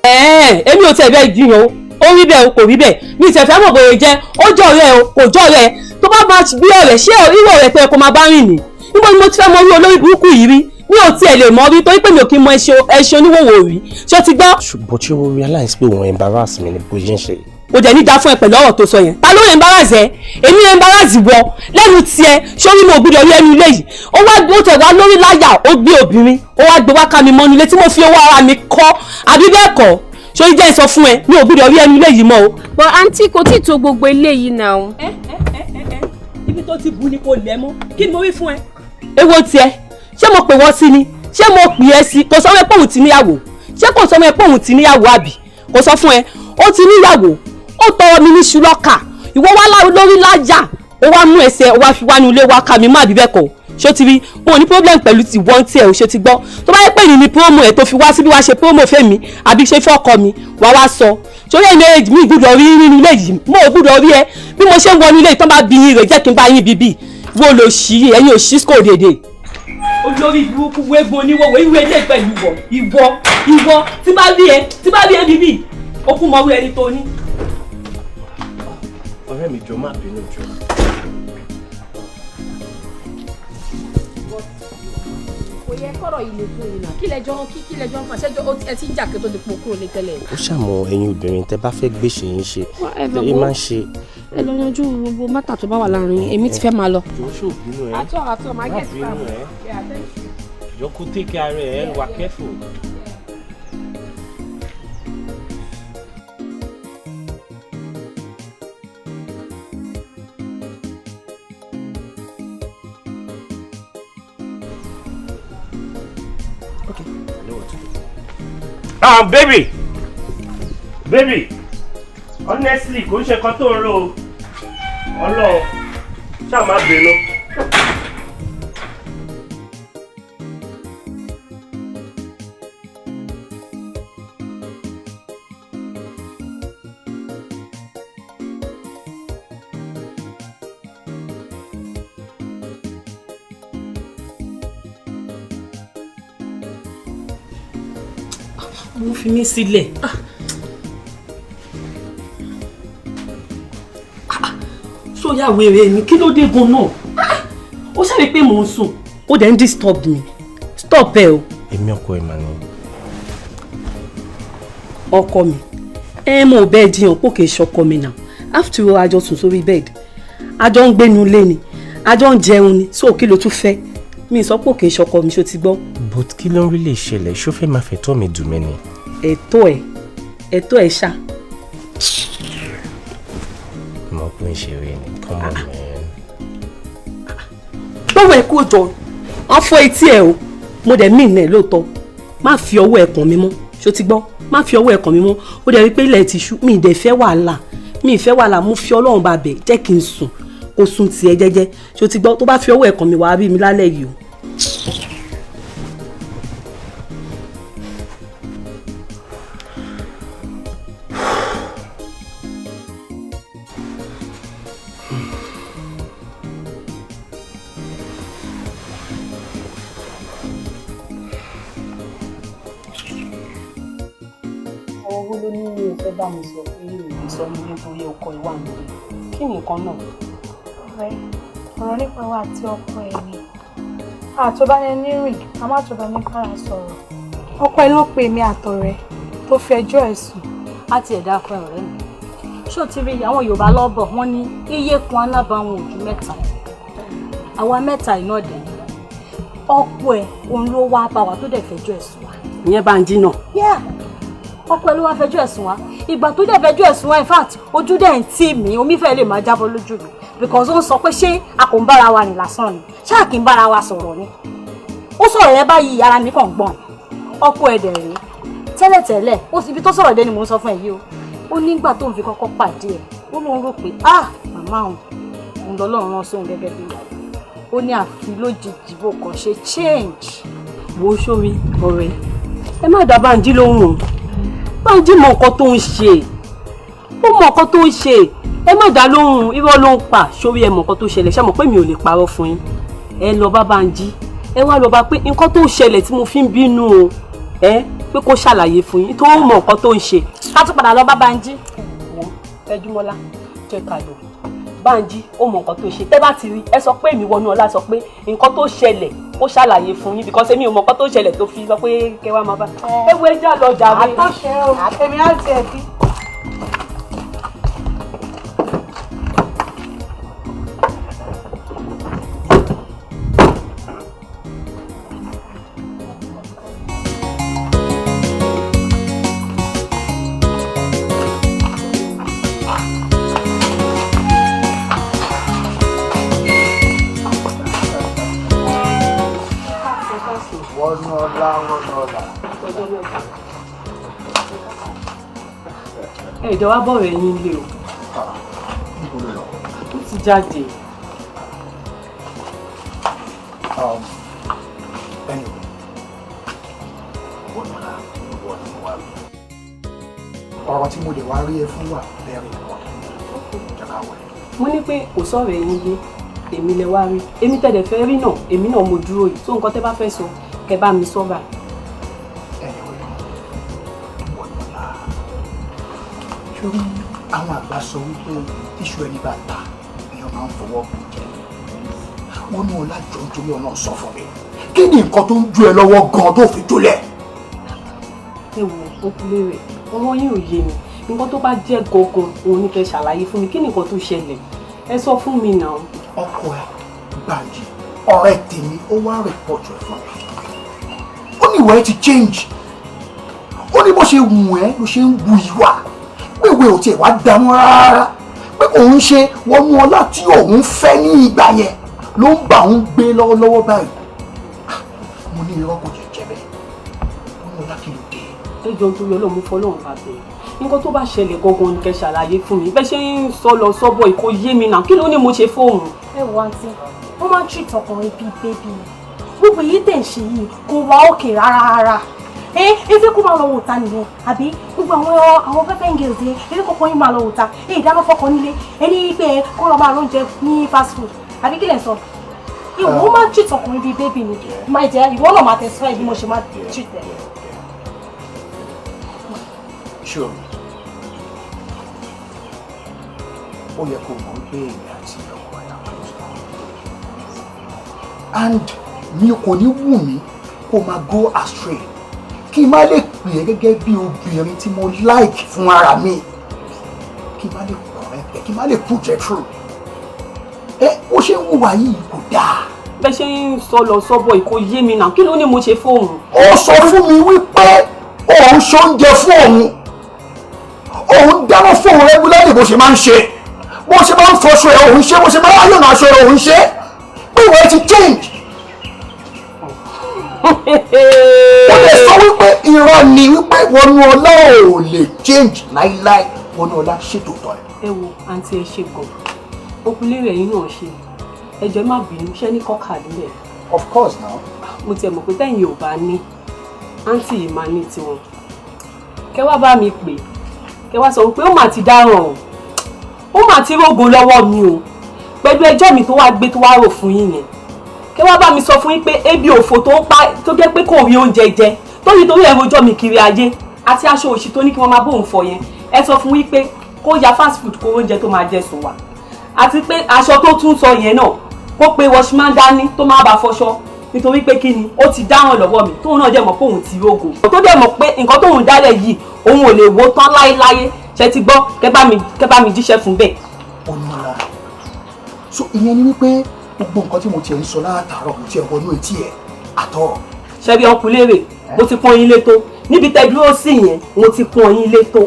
Ẹ̀ẹ́n, èmi ò tiẹ̀ bẹ́ẹ̀ jiyàn o, ó rí bẹ́ẹ̀ o, kò rí bẹ́ẹ̀, mi ì tẹ̀ fẹ́ mọ̀ bóyá jẹ́ ó jẹ́ ọ̀rẹ́ o, kò jẹ́ ọ̀rẹ́. Tó bá máa bí ọ̀rẹ́, ṣé irú ọ̀rẹ́ tó yẹ kó máa bá rìn ní? Níbo ni mo ti fẹ́ mọ orí olórí burúkú yìí rí? Mi ò tiẹ̀ lè mọ̀ rí, torí pé mi ò kí ń mọ ẹṣin oníwòwò rí. Ṣé o ti gbọ́? But you realize pé òun embarrass mi ni bó ṣe ń ṣe. Kò dẹ̀ ní dá fún ẹ pẹ̀lú ọ̀rọ̀ tó sọ yẹn. Ta ló embarrass ẹ? Èmi embarrass wọ lẹ́nu tiẹ̀? Sórí mo gbúdọ̀ rí ẹnu ilé yìí. Ó wá, ó tẹ̀ wá lórí láyà, ó gbé obìnrin, ó wá gbé wá ká mi mọ́nu ilé tí mo fi owó ara mi kọ́, àbí bẹ́ẹ̀ kọ́? Sórí, jẹ́ ìsọ fún ẹ, mi ò gbúdọ̀ rí ẹnu ilé yìí mọ́ o. But aunty, kò tí ì tó gbogbo eléyìí náà. Ibi tó ti bu ni kò lẹ́ mọ́. Kí ni mo wí fún ẹ? Èwo tiẹ̀? Ṣé mo pè wọ́n sí ni? Ṣé mo pè ẹ́ sí? Kò sọ pé òun ti níyàwó? Ṣé kò sọ pé òun ti níyàwó, àbí kò sọ fún ẹ? Ó ti níyàwó, ó tọrọ mi ní ṣùlọ́kà. Ìwọ wá lórí láyà, ó wá mú ẹsẹ̀, ó wá fi wá ní ilé wa ká mi mọ́, àbí bẹ́ẹ̀ kọ́? Ṣó ti rí? Mo ní problem pẹ̀lú ti wọ́n tiẹ̀ ò ṣe ti gbọ́. Tó bá yẹ pé ní promo ẹ̀ tó fi wá síbí, wá ṣe promo fẹ́mi àbí ṣe fọ́kọ mi, wá wá sọ sórí ẹ̀mí èjì mi gbúdọ̀ rí nínú ilé yìí. Mo ò gbúdọ̀ rí ẹ bí mo ṣe ń wọnú ilé. Ìtàn bá bí yín rẹ̀, jẹ́ kí n bá yín bíbí wo lò sí ẹ̀yin ò sí school dédé. Olórí burúkú, wégun oníwòwò, ìwé ilé pẹ̀lú ìwọ ìwọ ìwọ. Tí bá rí ẹ bíbí, ó kún mọ́wé ẹni tó ní. Ọ̀rẹ́ mi, jọ, má bínú, jọ. Kò yẹ kọ́rọ̀ yìí lè tó yìí náà. Kí lẹjọ́ kí lẹjọ́ ń fa ṣẹ́jọ́ ẹ ti ń jà kí tó di pò kúrò ní tẹ́lẹ̀? Ó ṣàmọ ẹ̀yin obìnrin, tẹ́ bá fẹ́ gbèsè yín ṣe ẹ máa ń ṣe. Ẹ lọ yanjú gbogbo matter tó bá wà láàrin yín, èmi ti fẹ́ máa lọ. Jọ, ṣó bínú ẹ? Àtọ̀ àtọ̀, máa Má get bínú time. ẹ. Yeah, thank you. Jọ, kó take care ẹ, wà careful. Okay. I know what to do. Ah, baby! Baby! Honestly, kò ń ṣe kan tó ń ro o. Ọlọ́run, ṣáà má bínú. Mo fi mí sílẹ̀. Ah. Ah, sóyà wèrè ni, kí ló dé gan-an? Ah, ó ṣàrí pé mò ń sùn, ó dẹ̀ ń disturb mi. Stop ẹ o. Èmi ọkọ ẹ̀ mà ní. Ọkọ mi ẹ, mo bẹ́ẹ̀ jiyàn pò kì í ṣọkọ mi náà. After all, a jọ sùn sórí bed, a jọ ń gbénu ilé ni, a jọ ń jẹun ni, so kí ló tún fẹ́? Mi sọ pé kì í ṣọkọ mi, ṣó ti gbọ́? But kí ló ń rí lè ṣẹlẹ̀? Ṣó fẹ́ máa fẹ̀tọ́ mi dùn mí ni? Ẹ̀tọ́ ẹ̀, ẹ̀tọ́ ẹ̀ ṣá. Mo pín ṣeré ni, come on, man. Lọ́wọ́ ẹ kó jọ, wọ́n fọ́ etí ẹ o. Mo dẹ̀ mí ìnà ẹ̀ lóòótọ́. Má fi ọwọ́ ẹ̀ kàn mí mọ́, ṣó ti gbọ́? Má fi ọwọ́ ẹ̀ kàn mí mọ́. Ó dẹ̀ rí pé ilẹ̀ ti ṣú, mi ì dẹ̀ fẹ́ wàhálà, mi ì fẹ́ wàhálà. Mo fi Ọlọ́run bá bẹ̀, jẹ́ kí n sùn, kó sùn tiẹ̀ jẹ́jẹ́. Ṣó ti gbọ́? Tó bá fi ọwọ́ ẹ̀ kàn mí, wàá rí mi lálẹ́ yìí o. Owó ló ní o fẹ́ bá mi sọ pé o lè sọ ní nítorí ọkọ ìwà mi, kí ni nǹkan náà? Ọ̀rẹ́, ọ̀rọ̀ nípa wa àti ọkọ ẹ̀ ni. Àtọ́bá ní rìn ká má tọ́ba ní kára sọ̀rọ̀. Ọkọ ẹ̀ ló pe èmi àtọ̀rẹ́ tó fi ẹjọ́ ẹ̀ sùn. Á ti ẹ̀dá ọkọ ẹ̀, ọ̀rẹ́ mi. Ṣó ti rí, àwọn Yorùbá lọ́bọ̀, wọ́n ní iye kan alábàáwọn ojú mẹ́ta, àwa mẹ́ta iná dẹ̀ ọkọ ẹ̀, òun ló wá bá wa tó dẹ̀ fẹjọ́ ẹ̀ sùn wa. Ìyẹn bá ń jìnnà. Yeah, ọkọ ẹ̀ ló wá fẹjọ́ ẹ̀ sùn wá. Ìgbà tó dẹ̀ fẹjọ́ ẹ̀ sùn wá, in fact, ojú dẹ̀ ń tì mí, omi fẹ́ lè máa jábọ́ lójú mi, because ó ń sọ pé ṣé a kò ń bára wa rìn lásán ni, ṣé a kì í bára wa sọ̀rọ̀ ni? Ó sọ̀rọ̀ yẹn báyìí, ara mi kàn gbọ̀n. Ọkọ ẹ̀ dẹ̀ rèé, Tẹ́lẹ̀tẹ́lẹ̀ ó sì ibi tó sọ̀rọ̀ dé ni mò ń sọ fún ẹ yìí o. Ó nígbà tóun fi kọ́kọ́ pàdé ẹ̀, ó lóun rò pé ah, màmá òun òun lọ́lọ́run rán sóun gẹ́gẹ́ bí ìyàwó. Ó ní àfi lójijì bó kàn ṣe change. Wo sórí ọ̀rẹ́, ẹ má dá Bánjí lóhùn o. Bánjí mọ nǹkan tó ń ṣe, ó mọ nǹkan tó ń ṣe. Ẹ má dá lóhùn, irọ́ ló ń pa. Sórí ẹ mọ nǹkan tó ṣẹlẹ̀, ṣé mọ̀ pé mi ò lè parọ́ fún yín? Ẹ lọ bá Bánjí, ẹ wá lọ bá pé nǹkan tó ṣẹlẹ̀ tí mo fi ń bínú o, ẹ pé kó ṣàlàyé fún yín tó mọ nǹkan tó ń ṣe. Ká tún padà lọ bá Bánjí. Wo Ẹjúmọ́lá, jẹ́ ká lọ. Bánjí ó mọ nǹkan tó ṣe. Tẹ́ bá ti rí, ẹ sọ pé èmi wọnú ọlá sọ pé nǹkan tó ṣẹlẹ̀ ó ṣàlàyé fún yín, because èmi ò mọ nǹkan tó ṣẹlẹ̀ tó fi sọ pé kẹ́ wá máa bá ẹ wo ẹjọ́ lọ jàre. Àtọ́ṣe o, èmi á tiẹ̀ bí. Wọnú ọlá, wọnú ọlá. Ẹ jọ wá bọ̀rọ̀ ẹ̀yin lé o. Níbo ló lọ? Ó ti jáde. Anyway, wọnú ọlá, wọ ni mo wá rí. Ọ̀rọ̀ tí mo lè wá rí ẹ fún wà very important. Jẹ́ ká wọlé. Mo ní pé kò sọ̀rọ̀ ẹ̀yin lé, èmi lẹ wá rí. Èmi tẹ̀lé fẹ́ rí náà, èmi náà mo dúró yìí tó nǹkan tẹ́ bá fẹ́ sọ, kẹ́ bá mi sọ báyìí. Anyway, wọnú ọlá. Sórí àwọn àgbà sọ wípé tíṣu ẹni bá ta, èèyàn máa ń fọwọ́ bù jẹ. Wọnú ọlá, jọ nítorí ọ̀nà, sọ fún mi. Kí ni nǹkan tó ń ju ẹ lọ́wọ́ gan-an tó fi jólẹ̀? Ẹ wo okùnlé rẹ̀, ọ̀rọ̀ yín ò yé mi. Nǹkan tó bá jẹ́ gangan òun ni kẹ́ ṣàlàyé fún mi. Kí ni nǹkan tó ṣẹlẹ̀? Ẹ sọ fún mi náà. Ọkọ ẹ Bánjí, ọ̀rẹ́ tèmi, ó wá report ẹ fún mi. Ó ní ìwà ẹ ti change. Ó ní bó ṣe wù ẹ́ ló ṣe ń wu ìwà, pé ìwé ò tiẹ̀ wá dààmú rárá, pé òun ṣe wọnú ọlá tí òun fẹ́ ní ìgbà yẹn ló ń bà òun gbé lọ́wọ́lọ́wọ́ báyìí. Mo ní irọ́, kò jẹ́ jẹ́ bẹ́ẹ̀. Wọnú ọlá, kí ló dé? Ẹ jọ nítorí Ọlọ́run, mo fọlọ́run bá bẹ̀rẹ̀, nǹkan tó bá ṣẹlẹ̀ gangan ni kẹ́ ṣàlàyé fún mi. Bẹ́ẹ̀ ṣe ń sọ lọ sọ́bọ̀ kò yé mi náà. Kí ló ní mo ṣe fóun? Ẹ wo àǹtí, wọ́n máa ń treat ọkùnrin bíi baby ni. Gbogbo èyí tẹ̀ ń ṣe yìí kò wá òkè rárá rárá. Ẹ ẹ kó máa lọ wò ta nìyẹn, àbí gbogbo àwọn fẹ́fẹ́ ń gèrè ẹ kọ́kọ́ yín máa lọ wò ta. Ẹ ìdáná fọkọ nílé, ẹ ní pé kó lọ máa lóúnjẹ ní fast food, àbí kí lẹ̀ ń sọ? Ìwọ, ó máa ń treat ọkùnrin bíi baby ni. Máa jẹ ìwọ náà máa tẹ̀síwájú bí mo ṣe máa treat ẹ. Sure. Ó yẹ kó mọ̀ wípé èmi àti ọkọ ẹ̀ àwọn ìṣòro. And mi kò ní wù mí kó máa go astray, kí n má lè pè é gẹ́gẹ́ bí obìnrin tí mo like fún ara mi, kí n má lè correct ẹ, kí n má lè put ẹ through. Ẹ bó ṣe ń hùwà yìí kò dáa. Bẹ́ẹ̀ ṣe ń sọ lọ sọ́bọ̀ kò yé mi náà. Kí ló ní mo ṣe fóun? Ó sọ fún mi wípé òun ṣoúnjẹ fún òun, òun dáná fún òun regularly, bó ṣe máa ń ṣe, bó ṣe máa ń fọṣọ ẹ òun ṣe, bó ṣe máa ń ayọ̀nà aṣọ ẹ òun ṣe, pé ìwà ẹ ti change. Ó lè sọ wípé irọ́ ni, wípé wọnú ọlá ò lè change láíláí. Wọnú ọlá, ṣètò tọ́ ẹ. Ẹ wo àǹtí, ẹ ṣe gan. Okùnlé rẹ̀ yín náà ṣe. Ẹ jọ̀ọ́, ẹ má bínú, ṣé ní kọ́kà nílẹ̀? Of course now. Mo tiẹ̀ mọ̀ pé tẹ́yìn ò bá ní, àǹtí yìí máa ní tiwọn. Kẹ́ wá bá mi pè, kẹ́ wá sọ pé ó mà ti dáràn o, ó mà ti rógo lọ́wọ́ mi o, pẹ̀lú ẹjọ́ mi tó wá gbé tó wá rò fún yín yẹn. Kẹ́ wá bá mi sọ fún yín pé ebi òfò tó ń pa tó jẹ́ pé kò rí oúnjẹ jẹ tó yìí torí ẹ̀rọ ọjọ́ mi kiri ayé àti aṣọ òṣì tó ní kí wọ́n máa bóun fọ yẹn, ẹ sọ fún yín pé kó ya fast food kó oúnjẹ tó máa jẹ sùn wá, àti pé aṣọ tó tún sọ yẹn náà, kó pe washman dání tó máa bá fọṣọ, nítorí pé kí ni, ó ti dáhùn lọ́wọ́ mi, tóun náà dẹ̀ mọ̀ pé òun ti rógo, tó dẹ̀ mọ̀ pé nǹkan tóun dálẹ̀ yìí òun ò lè wó tán láéláé. Ṣe ti gbọ́? Kẹ́ bá mi jíṣẹ́ fún bẹ́ẹ̀. Ọ̀nàlá, so ìyẹn ni wípé gbogbo nǹkan tí mo tiẹ̀ ń sọ látàárọ̀ kò tiẹ̀ wọnú etí ẹ̀ àtọ̀. Ṣebí ọkùnrin lérè, mo ti pọ́n yín létó níbi tẹ́ dúró sí yẹn, mo ti pọ́n yín létó.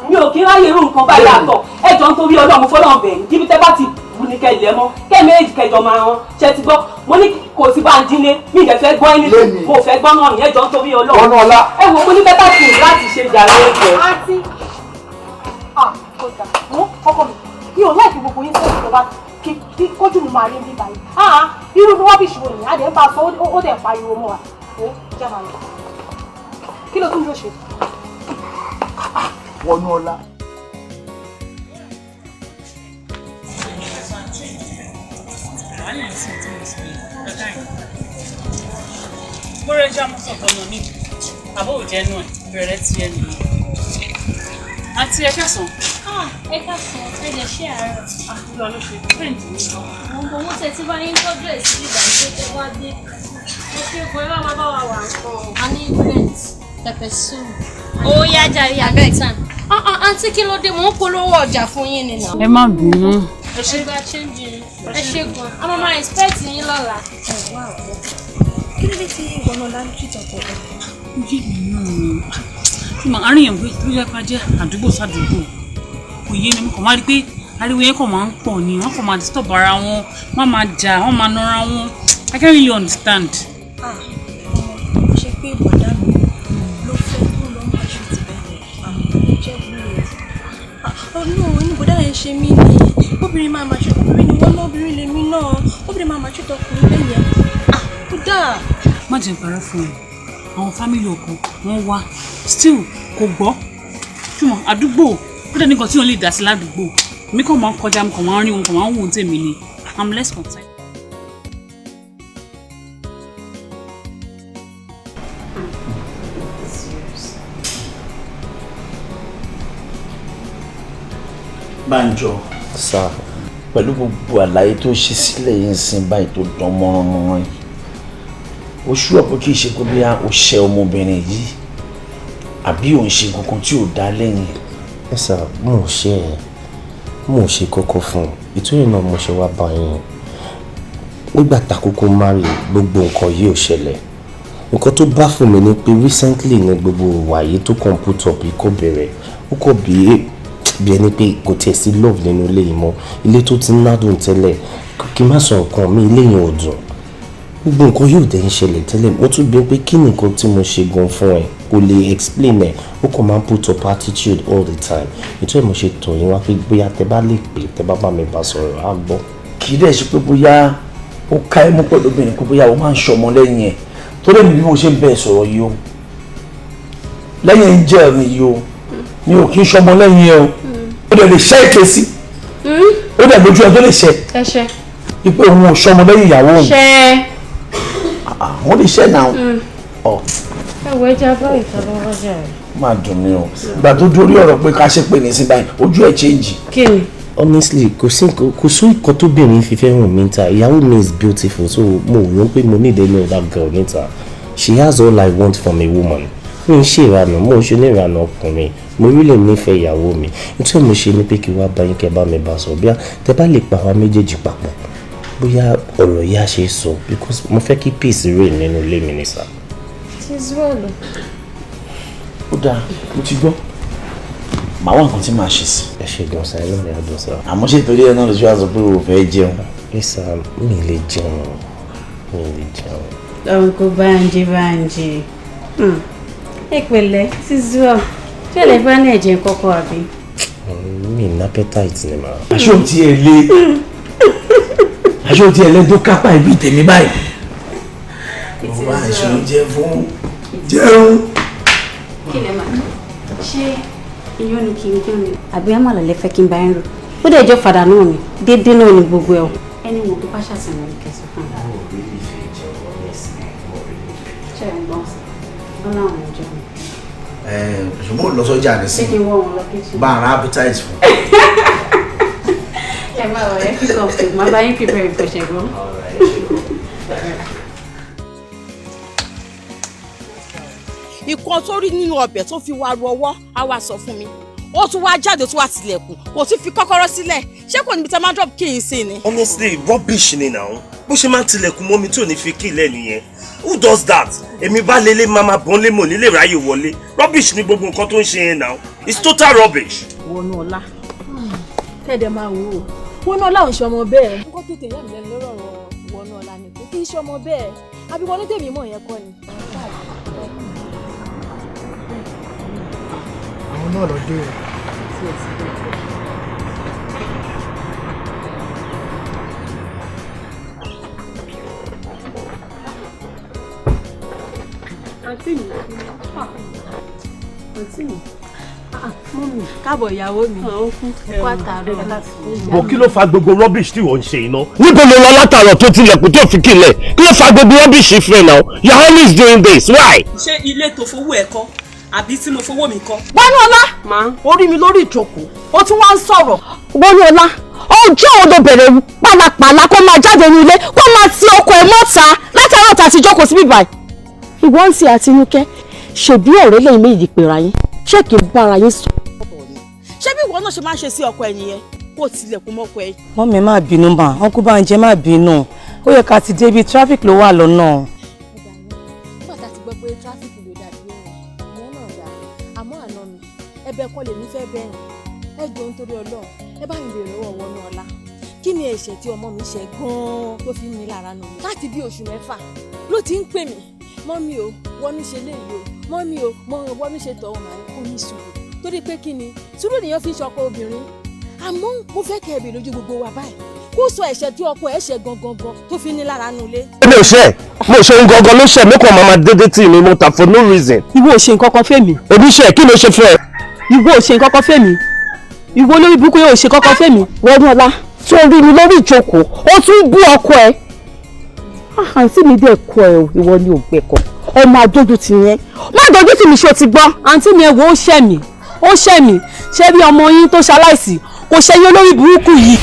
Mi ò kí ń ráyè irú nǹkan báyìí àtọ̀. Ẹ jọ, nítorí Ọlọ́run, fọlọ́run bẹ̀yìn, níbi tẹ́ bá ti bù ní kẹ́ ilẹ̀ mọ́ kẹ́ méjì kẹjọ máa rán. Ṣe ti gbọ́? Mo ní kò sí Bánjí lé, mi ìdẹ̀ fẹ́ gbọ́ ẹni, mo fẹ́ gbọ́ náà nìyẹn, jọ ń torí Ọlọ́run. Wọnú ọlá. Ẹ wo, mo ní better thing láti ṣe jàre, ẹ̀jẹ̀. Àǹtí, ah, kò dà mú ọkọ mi, mi ò láìpẹ́ gbogbo yín sọ̀rọ̀ ìjọba kí kójú mi máa rí bí báyìí. Ah, irú rubbish wo nìyẹn? Adé ń bá a sọ, ó dẹ̀ pariwo mọ́ wa. Ó jẹ́ máa lọ. Kí ló tún yóò ṣe? Wọnú ọlá. Bóra ẹja mú sọ̀tọ̀ nà mí, àbó ò jẹ́nu ẹ̀, bẹ̀rẹ̀ ti ẹ nìyẹn. Àti ẹ kẹsàn-án. Ẹ káàsán, ẹ jẹ́ ṣé àárọ̀. Àkúrò ló ṣe fẹ́ǹdì mi lọ. Mo ń bọ̀, wọ́n tẹ̀ tí bá yín tọ́jú ẹ̀ sí ìgbà tó tẹ wá dé. Mo ṣe gan, ẹ bá máa bá wa wà nǹkan. A ní rent, pepper soup. Ó yá jàre, abeg. Àǹtí, kí ló dé? Mò ń polówó ọjà fún yín ni nà. Ẹ má bínú. Ẹ gba change yín. Ẹ ṣe gan. A máa máa expect yín lọ́la. Kí ló dé tí ìwọ náà ń treat ọkọ ẹ? Ojú mi náà ṣùgbọ́n àárín yẹn tó yẹ ká jẹ́ àdúgbò sádùúgbò kò yé mi. Mo kàn máa rí pé ariwo yẹn kàn máa ń pọ̀ ni, wọ́n kàn máa disturb ara wọn, wọ́n máa jà, wọ́n máa nọra wọn. I can't really understand. Ah, ọmọ ṣe pé bọ̀dá mi ló fẹ́ tó lọ máa ṣe ti bẹ̀rẹ̀ àmọ́ jẹ́ wúlò. Ọ̀nà inú bọ̀dá yẹn ṣe mí ni obìnrin máa máa ṣe, obìnrin ni wọ́n náà, obìnrin lèmi náà, obìnrin máa máa ṣe tọkùnrin bẹ́ẹ̀ yẹn. Ah, kó dáa. Má jẹ́ n parọ́ fún ẹ, àwọn family ọkọ wọn wá, still kò gbọ́. Ṣùgbọ́n àdúgbò ó dẹ̀ nìkan tí wọ́n lè dá sí ládùúgbò. Mi kàn máa ń kọjá, mo kàn máa ń rí wọn, kàn máa ń wò ó tèmi ni. I'm less concerned. Bánjọ. Sir. Pẹ̀lú gbogbo àlàyé tó ṣe sílẹ̀ yìí ń sin báyìí tó dán mọ́ránmọ́rán yìí, ó ṣúọ̀ pé kì í ṣe pé bí ó ṣe ọmọbìnrin yìí àbí òun ṣe nǹkan tí ò dá lẹ́yìn. Ẹ sà, mo ò ṣe ẹ, mo ò ṣe kọ́kọ́ fún un. Ìtúyẹ̀ náà mo ṣe wá bá yín. Nígbà takókó marry, gbogbo nǹkan yìí ò ṣẹlẹ̀. Nǹkan tó bá fún mi ni pé recently ni gbogbo ìwà yìí tó kàn put up yìí kò bẹ̀rẹ̀. Ó kàn bí ẹni pé kò tiẹ̀ sí love nínú ilé yìí mọ́. Ilé tó ti ń ládùn tẹ́lẹ̀, kí n má sọ nǹkan mi, ilé yẹn ò dùn. Gbogbo nǹkan yóò dẹ̀ ń ṣẹlẹ̀ tẹ́lẹ̀. Mo tún bí pé kí ni nǹkan tí mo ṣe gan fún ẹ, kò lè explain ẹ. Ó kàn máa ń put up attitude all the time. Ètò ẹ̀ mo ṣe tọ̀ yín wá pé bóyá tẹ bá lè pè, tẹ bá bá mi bá sọ̀rọ̀, á gbọ́. Kì í dẹ̀ ṣe pé bóyá ó ká ẹ mú pẹ̀lú obìnrin pé bóyá ó máa ń ṣọmọ lẹ́yìn ẹ̀ tó lè ní bí mo ṣe ń bẹ́ẹ̀ sọ̀rọ̀ yìí o, lẹ́yìn ń jẹ́ ẹ̀rìn yìí o, mi ò kí ń ṣọmọ lẹ́yìn ẹ o. Ó dẹ̀ lè ṣẹ́ èké sí, ó dẹ̀ lójú ẹ tó lè ṣẹ́ Ẹ ṣe. ipò òun ò ṣọmọ lẹ́yìn ìyàwó òun. Ṣe. Àwọn lè ṣẹ́ náà ọ. Ẹ wo, ẹja bá ìtọ́lọ́wọ́ jà rẹ̀. Máa dùn mí o, ìgbà tó dórí ọ̀rọ̀ pé ká ṣe pé ní sí báyìí, ojú ẹ̀ change. Kí ni? Honestly, kò sí nǹkan, kò sí nǹkan tóbìnrin fi fẹ́ hàn mí níta. Ìyàwó mi is beautiful, so mo rò pé mo need any other girl níta. She has all I want from a woman. Mi ń ṣe ìranù, mo ń ṣe oníranù ọkùnrin. Mo really nífẹ̀ẹ́ ìyàwó mi. Nítorí mo ṣe ni pé kí wá bá yín, kẹ́ bá mi bá sọ, bíá tẹ bá lè pa àwa méjèèjì papọ̀, bóyá ọ̀rọ̀ yìí á ṣe é sọ, because mo fẹ́ kí peace reign nínú ilé mi ní sá. It is well. Ó dáa, mo ti gbọ́, màá wá nǹkan tí màá ṣe sí. Ẹ ṣe gan sa, inú mi á dùn sá. Àmọ́ ṣé torí ẹ náà ló ṣe wá sọ pé o ò fẹ́ jẹun? Ẹ sá, mi lè jẹun, mi lè jẹun. Uncle Banji, Banji, ẹ pẹ̀lẹ́, it is well. Ṣé lè fẹ́ ní ẹ̀jẹ̀ kọ́kọ́ àbí? Mi ní appetite ni màá. Aṣọ tí ẹ lé, aṣọ tí ẹ lé tó kápá ibi tèmi báyìí. Mo bá aṣọ jẹ fún jẹun. Kí lẹ máa ṣé, iyán ni kí n gún ni àbí àmàlà lẹ fẹ́ kí n bá ń rò? Ó dẹ̀ jọ fàdà náà ni, déédéé náà ni gbogbo ẹ̀ o. Ẹni wo tó bá ṣàtìmọ́ kẹsàn fún mi. Ṣé ẹ̀ ń gbọ́n sí wọn láwọn ò jẹun? Ṣùgbọ́n ò lọ sọ́jà ní sí Ṣé kí n wọ́ wọn lọ kitchen? Bá ara appetite fún. Ẹ bá wọ ẹ fi kọ̀ọ̀tù, máa bá yín prepare nǹkan ṣẹ̀gbọ́n. Ìkan tó rí nínú ọbẹ̀ tó fi wá ru ọwọ́ á wá sọ fún mi, ó tún wá jáde, ó tún wá tilẹ̀kùn, kò tún fi kọ́kọ́rọ́ sílẹ̀. Ṣé kò níbi tí a máa drop kí n sí ni? Honestly, rubbish ni now. Bó ṣe máa ń tilẹ̀kùn mọ́ mi tí ò ní fi key lẹ̀ nìyẹn. Who does that? Èmi bá lélẹ̀, máa máa bọ́n lé mọ̀ nílé ráyè wọlé. Rubbish ni gbogbo nǹkan tó ń ṣe yẹn now. It's total rubbish. Wọnú ọlá, kẹ́ẹ̀dẹ̀ máa wò ó, wọnú ọlá ò ń ṣe ọmọ bẹ́ẹ̀. Nǹkan tó tẹ̀yà mí lẹ́nu lórí ọ̀rọ̀ wọnú ọlá ni pé kí Kì í ṣe ọmọ bẹ́ẹ̀, àbí wọnú tèmi mọ̀ yẹn kọ́ ni. Àwọn náà lọ dé o. Àǹtí mi, àǹtí mi, mummy. Káàbọ̀ ìyàwó mi. Kó àtàrọ̀. Bọ̀, kí ló fa gbogbo rubbish tí wọ́n ń ṣe iná? Níbo ló lọ látàrọ̀ tó tilẹ̀kùn tó fi kílẹ̀? Kí ló fa gbogbo rubbish fún ẹ náà? You are always doing this, why? Ṣé ilé tó fowó ẹ kọ́ àbí tí mo fowó mi kọ́? Wọnúọlá, orí mi lórí ìjókòó, ó tún wá ń sọ̀rọ̀. Wọnúọlá, ọjọ́ wo ló bẹ̀rẹ̀ pálapàla kó máa jáde ní ilé, kó máa ti ọkọ ẹ̀ mọ́ta látàárọ̀ tá a ti jókòó síbí báyìí? Ìwọ ń ṣe àtinúkẹ́, ṣèbí ọ̀rẹ́ lẹ́yìn méjì pèrà yín, ṣé kì í bára yín sọ? Ṣé bí ìwọ náà ṣe máa ń ṣe sí ọkọ ẹ nìyẹn, kó tilẹ̀kùn mọ́kọ ẹ? Mummy, má bínú mà, Uncle Bánjẹ́, má bínú. Ó yẹ ká ti débi, traffic ló wà lọ́nà. Nígbà tá a ti gbọ́ pé traffic ló dàbí òun, ìyẹn náà dáa. Àmọ́ àná mi, ẹ̀bẹ̀ kan lèmi fẹ́ bẹ̀rẹ̀. Ẹ jọ̀ọ́, nítorí Ọlọ́run, ẹ bá mi bèrè lọ́wọ́ Wọnúọlá, kí ni ẹ̀ṣẹ̀ tí ọmọ mi ṣẹ̀ gan-an tó fi ń ní lára nù mí? Láti bí oṣù 6 ló ti ń pè mí, "Mummy o, wọnú ṣe léyìí o, mummy o, wọnú ṣe tọ̀ ọ́." Màá ní kó ní sùúrù, torí pé kí ni, sùúrù nìyẹn fi ń ṣọkọ obìnrin. Àmọ́ mo fẹ́ kẹ́ ẹ bèrè lójú gbogbo wa báyìí, kó sọ ẹ̀ṣẹ̀ tí ọkọ ẹ̀ ṣẹ̀ gangan gan tó fi ní lára nù lé. Mi ò ṣe, mo ṣe ń gangan ló ṣe mí kàn máa dédé tì mí mo ta for no reason. Ìwọ ò ṣe nǹkan kan fẹ́mi. Èmi ṣe, kí ló ṣe fún ẹ? Ìwọ ò ṣe nǹkan kan fẹ́mi. Ìwọ olórí burúkú yóò ṣe kọ́kọ́ fẹ́mi. Wọnúọlá, tó rí mi lórí ìjókòó, ó tún bú ọkọ ẹ. Àǹtí mi dẹ̀ kọ ẹ o, ìwọ ni ògbẹ́kọ̀ ọmọ adójú ti yẹn. Má dojú tì mí, ṣó ti gbọ́? Àǹtí mi, ẹ wo, ó ṣẹ̀ mí, ó ṣẹ̀ mí. Ṣé bí ọmọ yín tó ṣaláìsí kò ṣe yín, olórí burúkú yìí.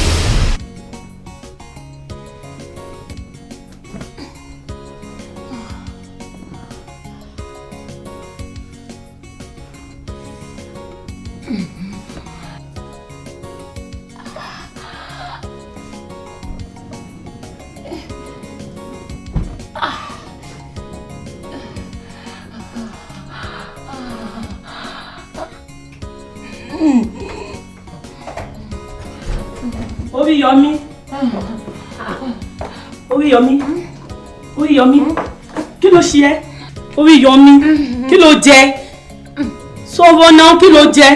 Oríyọmí, Oríyọmí, Oríyọmí, kí ló ṣe ẹ́? Oríyọmí, kí ló jẹ? Sọ̀rọ̀ náà, kí ló jẹ?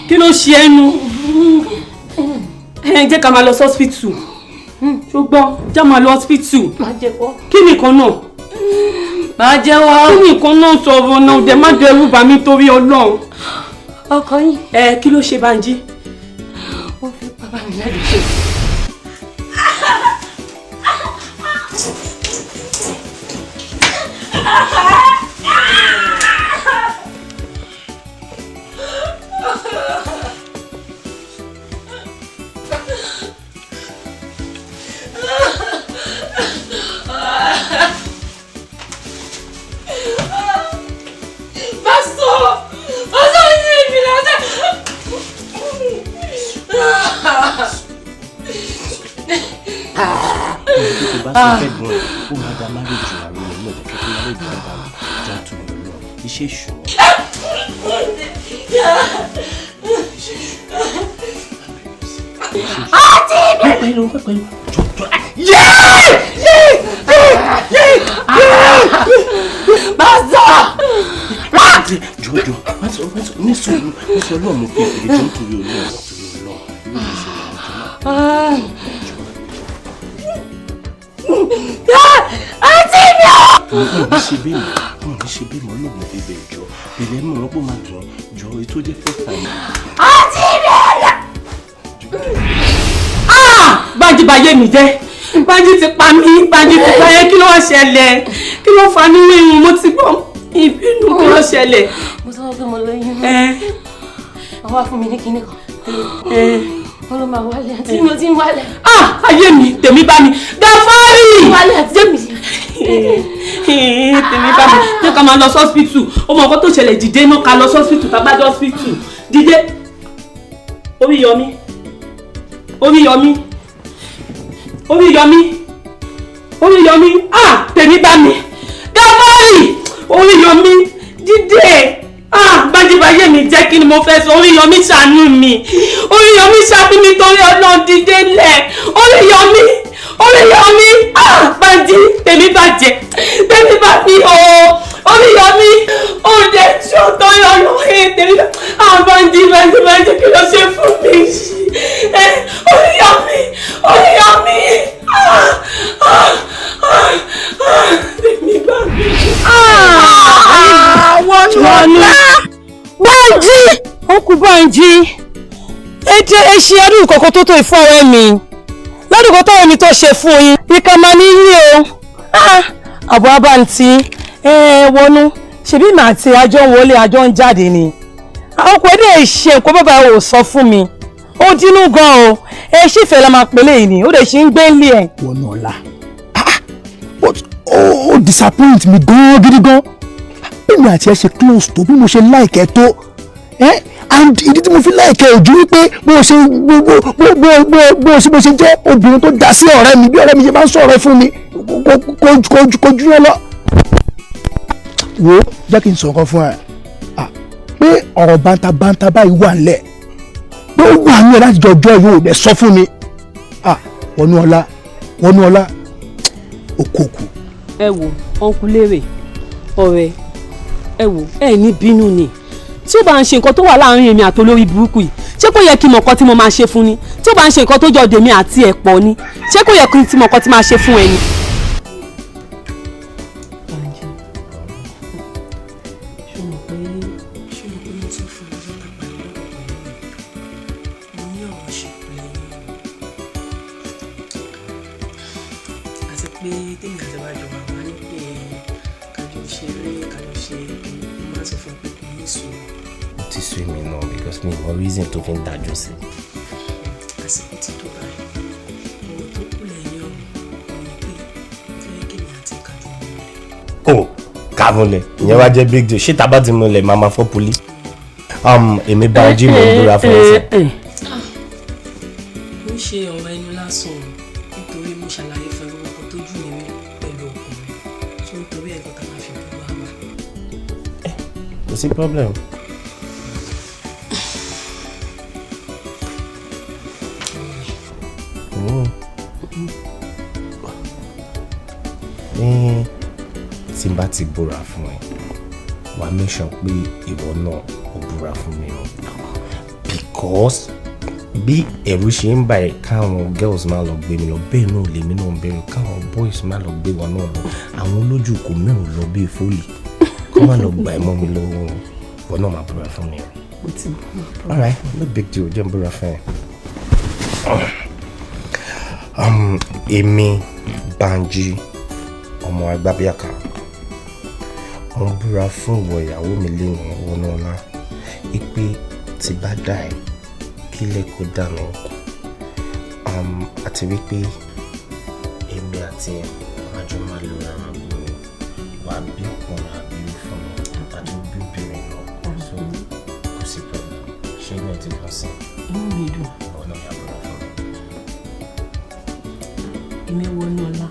Kí ló ṣe ẹ́ nu? Ẹ jẹ́ ká máa lọ sí hospital, ṣùgbọ́n jẹ́ máa lọ hospital. Kí nìkan náà? Máa jẹ́wọ́. Kí nìkan náà? Sọ̀rọ̀ náà, dẹ̀ má dẹrù bà mí torí Ọlọ́run. Ọkọ yín. Ẹ kí ló ṣe Bánjí? Wọ́n fi bàbá mi ládùúgbò. Pásítọ̀! Pásítọ̀ ní èmi lọ́sẹ̀. Tó bá sọ fẹ́ gbọ́n ẹ̀, ó máa da marriage àárín rẹ̀ náà, jẹ́ kí marriage wa dàrú. Jọ, tó lọ lọ iṣẹ́ ìṣòro. Àti mi. Pẹ̀lú pẹ̀lú jọ jọ. Yéé! Yéé! Yéé! Yéé! Pásítọ̀! Jọ jọ, má sọ, má sọ, ní sùúrù, ní sùúrù. Ọlọ́run, mo fi ìpè jọ nítorí Ọlọ́run, nítorí Ọlọ́run, irú mi ṣe wà jọ náà. Àti mi o! Mo ní ṣe bí mo ní ṣe bí mo Ọlọ́run fi bẹ̀ jọ pẹ̀lẹ́ mọ̀ ọ́n pé máa dùn jọ, ètò jẹ́ first time. Àti mi o! Ah! Bánjí bayé mi jẹ́. Bánjí ti pa mí, Bánjí ti pa yẹn. Kí ló wá ṣẹlẹ̀? Kí ló fa nínú irun? Mo ti gbọ́ ìbínú, kí ló ṣẹlẹ̀? Mo sọ pé mo lóyún. Ẹ. Wọ́n wá fún mi ní kinní kan. Ẹ. Wọ́n ló máa wálé, àti mi ò tí ń wálé. Ah! Ayé mi, tèmi bá mi. Gàfárì! Wálé àti mi. Tèmi bá mi. Jẹ́ ká máa lọ sọ́spítù. Ó mọ nǹkan tó ṣẹlẹ̀, dìde náà, ká lọ sọ́spítù, tá a bá dé hospital. Dìde. Oríyọmí. Oríyọmí. Oríyọmí. Oríyọmí. Ah! Tèmi bá mi. Gàfárì! Oríyọmí. Dìde. Ah! Bájíbáyé mi jẹ́, kí ni mo fẹ́ sọ? Oríyọmí, ṣàánú mi. Oríyọmí, ṣàánú mi torí Ọlọ́run, dìde lẹ̀. Oríyọmí. Oríyọmí. Bánjí, tèmi bàjẹ́, tèmi bá mi o, Oríyọmí, oúnjẹ tí ó tọ́ yọ lọ́wọ́ tèmi bá. Bánjí, Bánjí, Bánjí, kí ló ṣe fún mi? Oríyọmí, Oríyọmí, tèmi bá mi. Wọnú. Bánjí, ó kú Bánjí. Ẹ jẹ́ ẹ ṣe adúrú kọ̀ọ̀kan tó tó ìfún ọ̀rẹ́ mi. Lọ́dún kan táwọn ẹni tó ṣe fún yín ìka máa ní yí o. Àbọ̀ abáǹtí ẹ wọnú ṣebí màá ti àjọ ń wọlé àjọ ń jáde ni. Ọkọ̀ ẹ̀dẹ̀ ṣe nǹkan bàbá ò sọ fún mi. Ó dínú gan o, ẹ ṣìfẹ́ la máa pèlè yìí ni, ó lè ṣe ń gbé nílé ẹ̀. Wọnúọlá, but ó disappoint mi gan gidi gan. Bí mi àti ẹ ṣe close tó, bí mo ṣe like ẹ tó, and ìdí tí mo fi like ẹ ojú wípé bó ṣe bó ṣe jẹ́ obìnrin tó dá sí ọ̀rẹ́ mi, bí ọ̀rẹ́ mi ṣe máa ń sọ̀rọ̀ fún mi kò ju ẹ lọ. Wo, jẹ́ kí n sọ̀rọ̀ fún ẹ pé ọ̀rọ̀ bántabánta báyìí wà nílẹ̀, pé ó wà nílẹ̀ láti jọjọ́ yóò dẹ̀ sọ fún mi. Wọnúọlá, Wọnúọlá, òkòkò. Ẹ wo ọ̀nkú lérè ọ̀rẹ́, ẹ wo ẹ ní bínú ni. Tí ó bá ń ṣe nǹkan tó wà láàrin èmi àti olórí burúkú yìí, ṣé kò yẹ kí n mọ̀ nǹkan tí mo máa ṣe fún ni? Tí ó bá ń ṣe nǹkan tó jọ dèmi àti ẹ̀ pọ̀ ni, ṣé kò yẹ kí n ti mọ̀ nǹkan tí máa ṣe fún ẹ ni? Bánjí, ṣé o mọ̀ pé mo ti fún ọjọ́ tàpá lọ́dọ̀ pẹ̀lú mi? Mo ní ọ̀rọ̀ ṣe pẹ̀lú àti pé tèmi àti bàjọ́ wà wá ní pé kájọ ṣeré, kájọ ṣe, mo máa sọ fún pé kò ní sùúrù. Ó ti sú èmi náà because mi mọ reason tó fi ń dájú sí. Àsìkò ti tó báyìí, ọ̀rọ̀ tó kù lẹ́yìn ọ̀rọ̀ ni pé fẹ́ kí mi àti kájọ múlẹ̀. Ó ká múlẹ̀, ìyẹn wá jẹ́ big deal. Ṣé tá a bá ti múlẹ̀ máa ma fọ́ poli? Èmi Bánjí mò ń búra fún ẹ sí. Ó ń ṣe ọ̀rọ̀ ẹnu lásán o, nítorí mo ṣàlàyé fún ẹ gbogbo tó jù mí rí pẹ̀lú ọkùnrin, tó ń torí ẹ̀gbọ́n tá a máa fi búra wà. Kò sí problem. Ní tí n bá ti búra fún ẹ, wàá make sure pé ìwọ náà ò búra fún mi o, because bí ẹ̀rù ṣe ń bà ẹ́ káwọn girls máa lọ gbé mi lọ, bẹ́ẹ̀ náà lèmi náà ń bẹ̀rù káwọn boys máa lọ gbé wa náà lọ. Àwọn olójú kò mẹ́rù lọ bíi fólì kó má lọ gbà ẹ́ mọ́ mi lọ́wọ́. Ìwọ náà máa búra fún mi o. All right, no big deal, jẹ́ n búra fún ẹ. Èmi Bánjí ọmọ Agbábíàká, mo ń búra fún ìwọ ìyàwó mi lẹ́nu Wọnúọlá ipe tí bá dà ẹ́ kílẹ̀ kó dà mí, àti wípé èmi àti ẹ àjọ máa lo ara gbòòrò, wà á bí ọkùnrin àbí fún mi àti bí obìnrin náà, so kò sí problem. Ṣé inú ẹ ti dùn sí? Inú mi dùn. Ìwọ náà yà búra fún mi. Èmi Wọnúọlá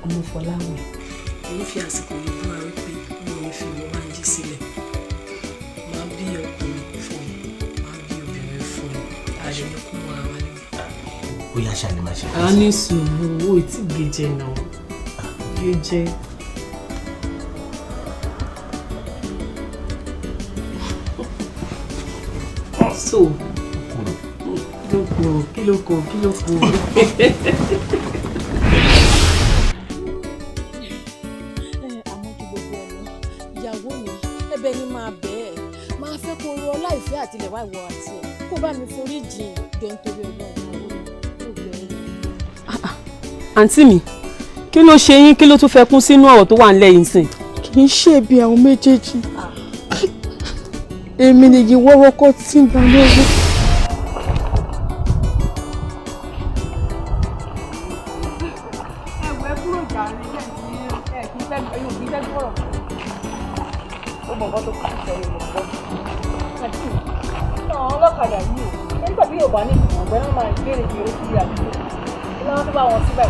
ọmọ Fọláwẹ̀, mo ń fi àsìkò yìí búra wípé mi ò ní fi ìwọ Bánjí sílẹ̀. Màá bí ọkùnrin fún ẹ, màá bí obìnrin fún ẹ, àjọ ní kú mọ́ra wa lẹ́nu. Ó yá ṣáà ni máa ṣe. A ní sùúrù, owó tí gèjè náà gèjè. So kí ló kù, kí ló kù, kí ló kù? Ìyàwó mi, ẹ̀bẹ̀ ni máa bẹ̀ ẹ́, máa fẹ́ kó ro ọlá ìfẹ́ àtilẹ̀wá ìwọ àti ẹ̀ kó bá mi forí jìn jọ nítorí Ọlọ́run. Ìyàwó mi, mo bẹ̀ ẹ́. Àǹtí mi, kí ló ṣe yín? Kí ló tún fẹ́ kún sínú ọ̀rọ̀ tó wà nílẹ̀ yìí sìn? Kì í ṣe bí àwọn méjèèjì, èmi nìyí wọ́wọ́kọ́ tí ń bá lọ́wọ́. Ẹ̀wẹ̀ kúrò jàre, ẹ̀ kì í fẹ́ ẹ̀yìn òbí fẹ́ gbọ́rọ̀. Ó mọ̀ nǹkan tó kù sọ ni mo gbọ́. Àwọn ọlọ́kadà yìí o, nígbà tí yóò bá ní ìgbìmọ̀ ọ̀gbẹ́ náà máa ń gbére gbére sí àdúgbò. Kí ló ń bá wọn síbẹ̀?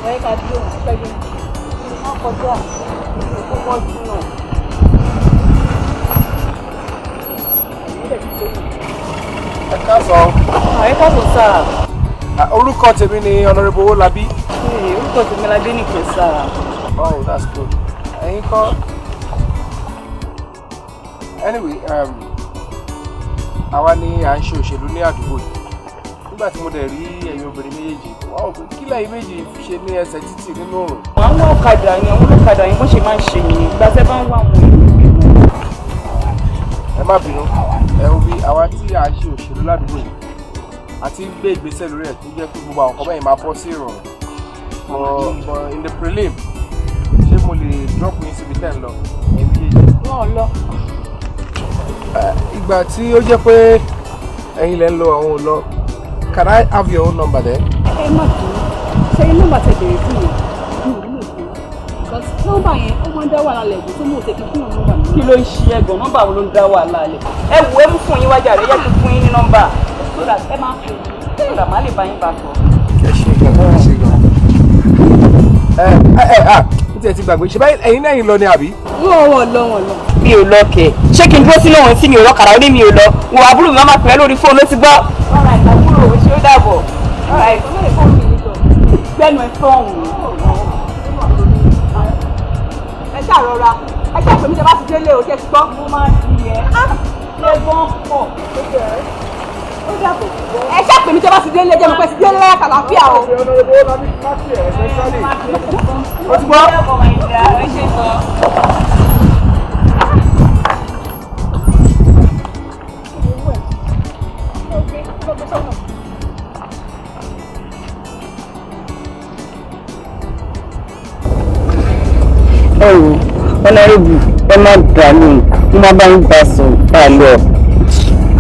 Wọ́n yẹ ká dúró wọn pẹ́ dé. Wọ́n kọjá òkú wọ́n jù náà. Ẹ káàsán. Ẹ káàsán sáà. Orúkọ tèmi ni Honorable Owólabí. Orúkọ tèmi la dé nìkan sára. Oh, that's good. Ẹ̀yin kọ́. Anyway, àwa ni à ń ṣe òṣèlú ní àdúgbò yìí. Nígbà tí mo dẹ̀ rí ẹ̀yin obìnrin méjèèjì, wọ́n ò pé kí lẹ́yìn méjì ṣe ní ẹsẹ̀ títì nínú òrùn. Àwọn ọ̀kadà ni àwọn ọlọ́kadà yẹn bọ́n ṣe máa ń ṣe nìyẹn. Ìgbà tẹ́ bá ń wá àwọn èèyàn. Ẹ má bínú, ẹ wo bí àwa tí à ń ṣe òṣèlú ládùúgbò yìí àti ń gbé ìgbésẹ̀ lórí ẹ̀ tó jẹ́ pé gbogbo àwọn kan bẹ́ẹ̀ máa bọ́ sí ìrọ̀rùn. But in the prelim, ṣé mo lè drop yín síbi tẹ́ ń lọ? Ẹ̀yin méjèèjì. Wọ́n ò lọ. Ìgbà tí ó jẹ́ pé ẹ̀yin lẹ́ ń lọ, àwọn ò lọ, can I have your own number then? Ẹ má bínú, ṣé nọ́mbà tẹ bèrè fún yẹn mi ò nílò fún because nọ́mbà yẹn ó máa ń dá wàhálà lẹ̀ tó mú òtẹ̀ kí fún yàn nọ́mbà mi. Kí ló ń ṣe ẹ̀gbọ́n? Nọ́mbà wo ló ń dá wàhálà lẹ̀? Ẹ wò, ẹ mú fún yín wájà rẹ yẹ kí fún yín ní nọ́mbà so that ẹ máa pè mí so that màá lè bá yín bá sọ. Ẹ ṣe gan, ẹ ṣe gan. Ẹ ẹ ah, n tiẹ̀ ti gbàgbé, ṣe báyìí ẹ̀yin náà yín lọ ni àbí? Wọ́n lọ, wọ́n lọ. Mi ò lọ kẹ̀. Ṣé kí n dúró sínú òun tí mi ò lọ́kàrà ó ní mi ò lọ? Wo àbúrò mi máa máa pè é lórí fóònù, ó ti gbọ́. Ọ̀rọ̀ àbúrò ò ṣe, ó dàbọ̀. Gbẹ́nu ẹ̀ fọ́ọ̀hún. Ẹ ṣáà rọra, ẹ ṣáà pè mí tẹ bá ti délé o, ṣe ti gbọ́. Mo máa fi ẹ lẹ́gbọ́n pọ̀. Ẹ ṣáà pè mí tẹ bá ti délé, jẹ́ mo pẹ́ ti délé àtàlàáfíà o. Ó ti gbọ́. Ẹ wò, Honorable, ẹ má dà mí, mo máa bá yín bá sùn bá a lọ.